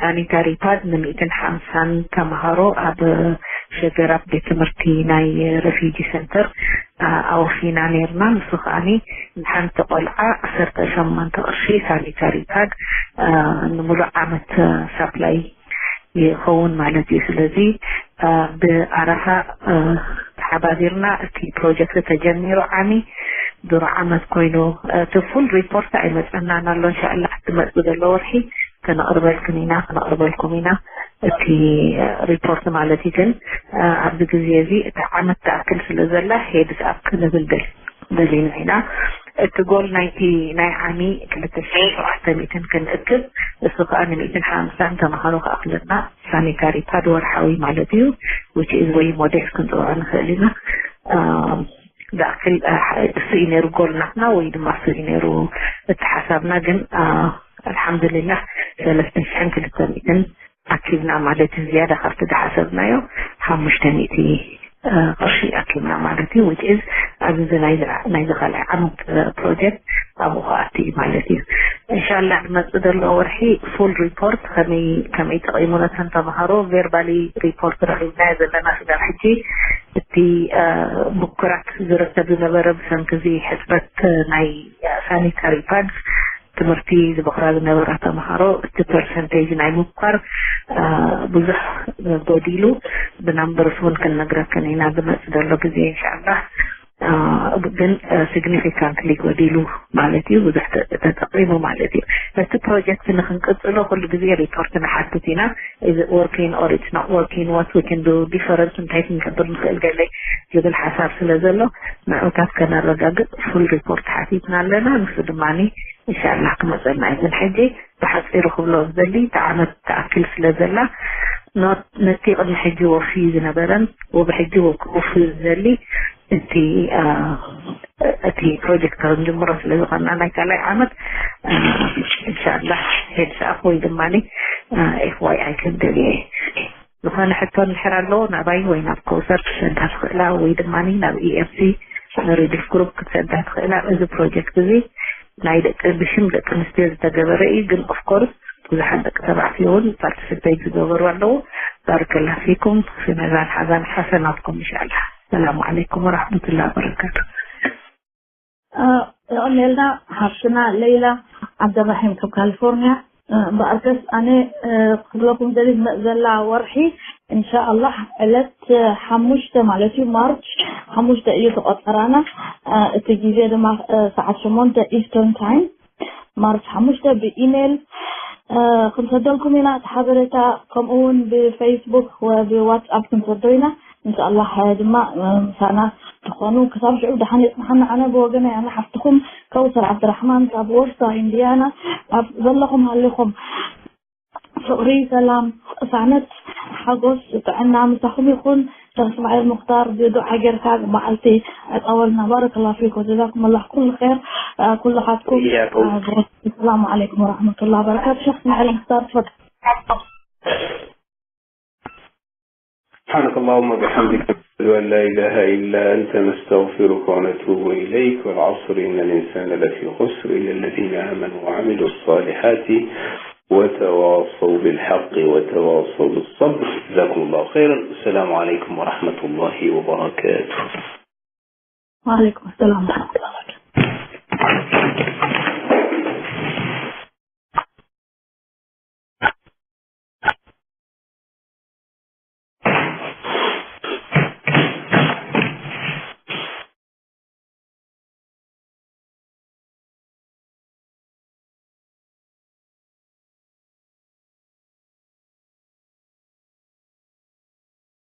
ሳኒታሪ ፓድ ንሚእትን ሓምሳን ተምሃሮ ኣብ ሸገር ኣብ ቤት ትምህርቲ ናይ ረፊጂ ሰንተር ኣወፊና ነርና። ንሱ ከዓኒ ንሓንቲ ቆልዓ ዓሰርተ ሸሞንተ ቅርሺ ሳኒታሪ ፓድ ንምሉእ ዓመት ሳፕላይ ይኸውን ማለት እዩ። ስለዚ ብኣራኻ ተሓባቢርና እቲ ፕሮጀክት ተጀሚሩ ዓሚ ድሮ ዓመት ኮይኑ እቲ ፉል ሪፖርት ኣይመፀናን ኣሎ። እንሻላ ትመፅእ ዘሎ ወርሒ ከነቕርበልክን ኢና ከነቕርበልኩም ኢና። እቲ ሪፖርት ማለት እዩ። ግን ኣብዚ ግዜ እዚ እቲ ዓመት ትኣክል ስለ ዘላ ሄድስ ኣፕ ክንብል ደል ደሊና ኢና። እቲ ጎል ናይቲ ናይ ዓሚ ክልተ ሽሕን ሸውዓተ ሚእትን ክንእክብ እሱ ከዓ ንሚእትን ሓምሳን ተምሃሮ ክኣክለና ሳኒታሪ ፓድ ወርሓዊ ማለት እዩ። which is ወይ ሞዴስ ክንፅውዖ ንኽእል ኢና። ዝኣክል እሱ እዩ ነይሩ ጎል ናትና ወይ ድማ እሱ እዩ ነይሩ እቲ ሓሳብና። ግን ኣልሓምዱሊላህ ሰለስተ ሽሕን ክልተ ሚእትን ኣኪብና ማለት እዩ። ዝያዳ ካብቲ ዝሓሰብናዮ ሓሙሽተ ሚእቲ ቅርሺ ኣኪብና ማለት እዩ። which is ኣብዚ ናይዚ ካልኣይ ዓመት ፕሮጀክት ኣብኡ ክኣቲ እዩ ማለት እዩ። እንሻላ ዝመፅእ ዘሎ ወርሒ ፉል ሪፖርት ከመይ ከመይ ጠቂሙ ነተን ተምሃሮ ቬርባሊ ሪፖርት ረኺብናዮ ዘለና ስጋብ ሕጂ። እቲ ብኩራት ዝርከብ ዝነበረ ብሰንኪ እዚ ሕፅረት ናይ ሳኒታሪ ፓድ ትምህርቲ ዝበኽራ ዝነበራ ተምሃሮ እቲ ፐርሰንቴጅ ናይ ምኳር ብዙሕ ጎዲሉ ብናምበርስ እውን ክንነግረክን ኢና ዝመፅእ ዘሎ ግዜ እንሻላ። ግን ሲግኒፊካንትሊ ጎዲሉ ማለት እዩ። ብዙሕ ተጠቂሙ ማለት እዩ። ነቲ ፕሮጀክት ንክንቅፅሎ ኩሉ ግዜ ሪፖርት ንሓትት ኢና። Is it working or it's not working? What we can do different? እንታይ ክንገብር ንክእል ገለ ዝብል ሓሳብ ስለ ዘሎ ንዕታት ከነረጋግፅ ፉል ሪፖርት ሓቲትና ኣለና። ንሱ ድማ እንሻላ ክመፀና እዩ። ግን ሕጂ ብሓፂሩ ክብሎ ዝደሊ እቲ ዓመት ትኣክል ስለ ዘላ ነቲ ቅድሚ ሕጂ ወፊ ዝነበረን ወብሕጂ ወክውፊ ዝደሊ እቲ እቲ ፕሮጀክት ክንጅምሮ ስለ ዝኾንና ናይ ካልኣይ ዓመት እንሻላ ሄድስ ኣፕ ወይ ድማ ኤፍዋይኣይ ክንደልየ። ዝኾነ ሕቶ እንድሕር ኣለዎ ናባይ ወይ ናብ ኮውሰር ክሰዳ ትኽእላ ወይ ድማ ናብ ኢኤፍሲ ሪሊፍ ግሩፕ ክትሰዳ ትኽእላ። እዚ ፕሮጀክት እዚ ናይ ደቂ ብሽም ደቂ ኣንስትዮ ዝተገበረ እዩ። ግን ኦፍኮርስ ብዙሓት ደቂ ተባዕትዮ እውን ፓርቲስፔት ዝገበሩ ኣለዉ። ባረከላ ፊኩም ፊ መዛን ሓዛን ሓሰናትኩም እንሻላ። ሰላሙ ዓለይኩም ወራሕመቱላ ወበረካቱ። የቐኔልና ሓፍትና ሌላ ዓብደራሒም ካብ ካሊፎርኒያ። እምበኣርከስ ኣነ ክብለኩም ደሊ ዝመፅ ዘላ ወርሒ እንሻኣላህ ዕለት ሓሙሽተ ማለት እዩ ማርች ሓሙሽተ እዩ ተቆፀራና። እቲ ግዜ ድማ ሰዓት ሸሞንተ ኢስተርን ታይም ማርች ሓሙሽተ ብኢሜይል ክንሰደልኩም ኢና እቲ ሓበሬታ። ከምኡ እውን ብፌስቡክ ብዋትስኣፕ ክንሰዶ ኢና። እንሻኣላህ ድማ ምሳና ትኾኑ። ክሳብ ሽዑ ደሓን የፅንሓና። ኣነ ብወገነይ ኣነ ሓፍትኹም ከውሰር ዓብድራሕማን ካብ ወርሳ ኢንድያና። ኣብ ዘለኹም ሃሊኹም ፍቕሪ፣ ሰላም፣ ቅሳነት፣ ሓጎስ፣ ጥዕና ምሳኹም ይኹን። ሸኽ እስማዒል ሙኽታር ብዱዓ ጌርካ መዓልቲ ዕፀወልና። ባረከላ ፊኩም ወጀዛኩም ኣላህ ኩሉ ኸይር። ኩልኻትኩም ሰላሙ ዓለይኩም ወራሕመቱላ ወበረካቱ። ሸኽ እስማዒል ሙኽታር ትፈ سبحانك اللهم وبحمدك، نشهد أن لا إله إلا أنت، نستغفرك ونتوب إليك. والعصر، إن الإنسان لفي خسر، إلا الذين آمنوا وعملوا الصالحات وتواصوا بالحق وتواصوا بالصبر. جزاكم الله خيرا. السلام عليكم ورحمة الله وبركاته. وعليكم السلام ورحمة الله.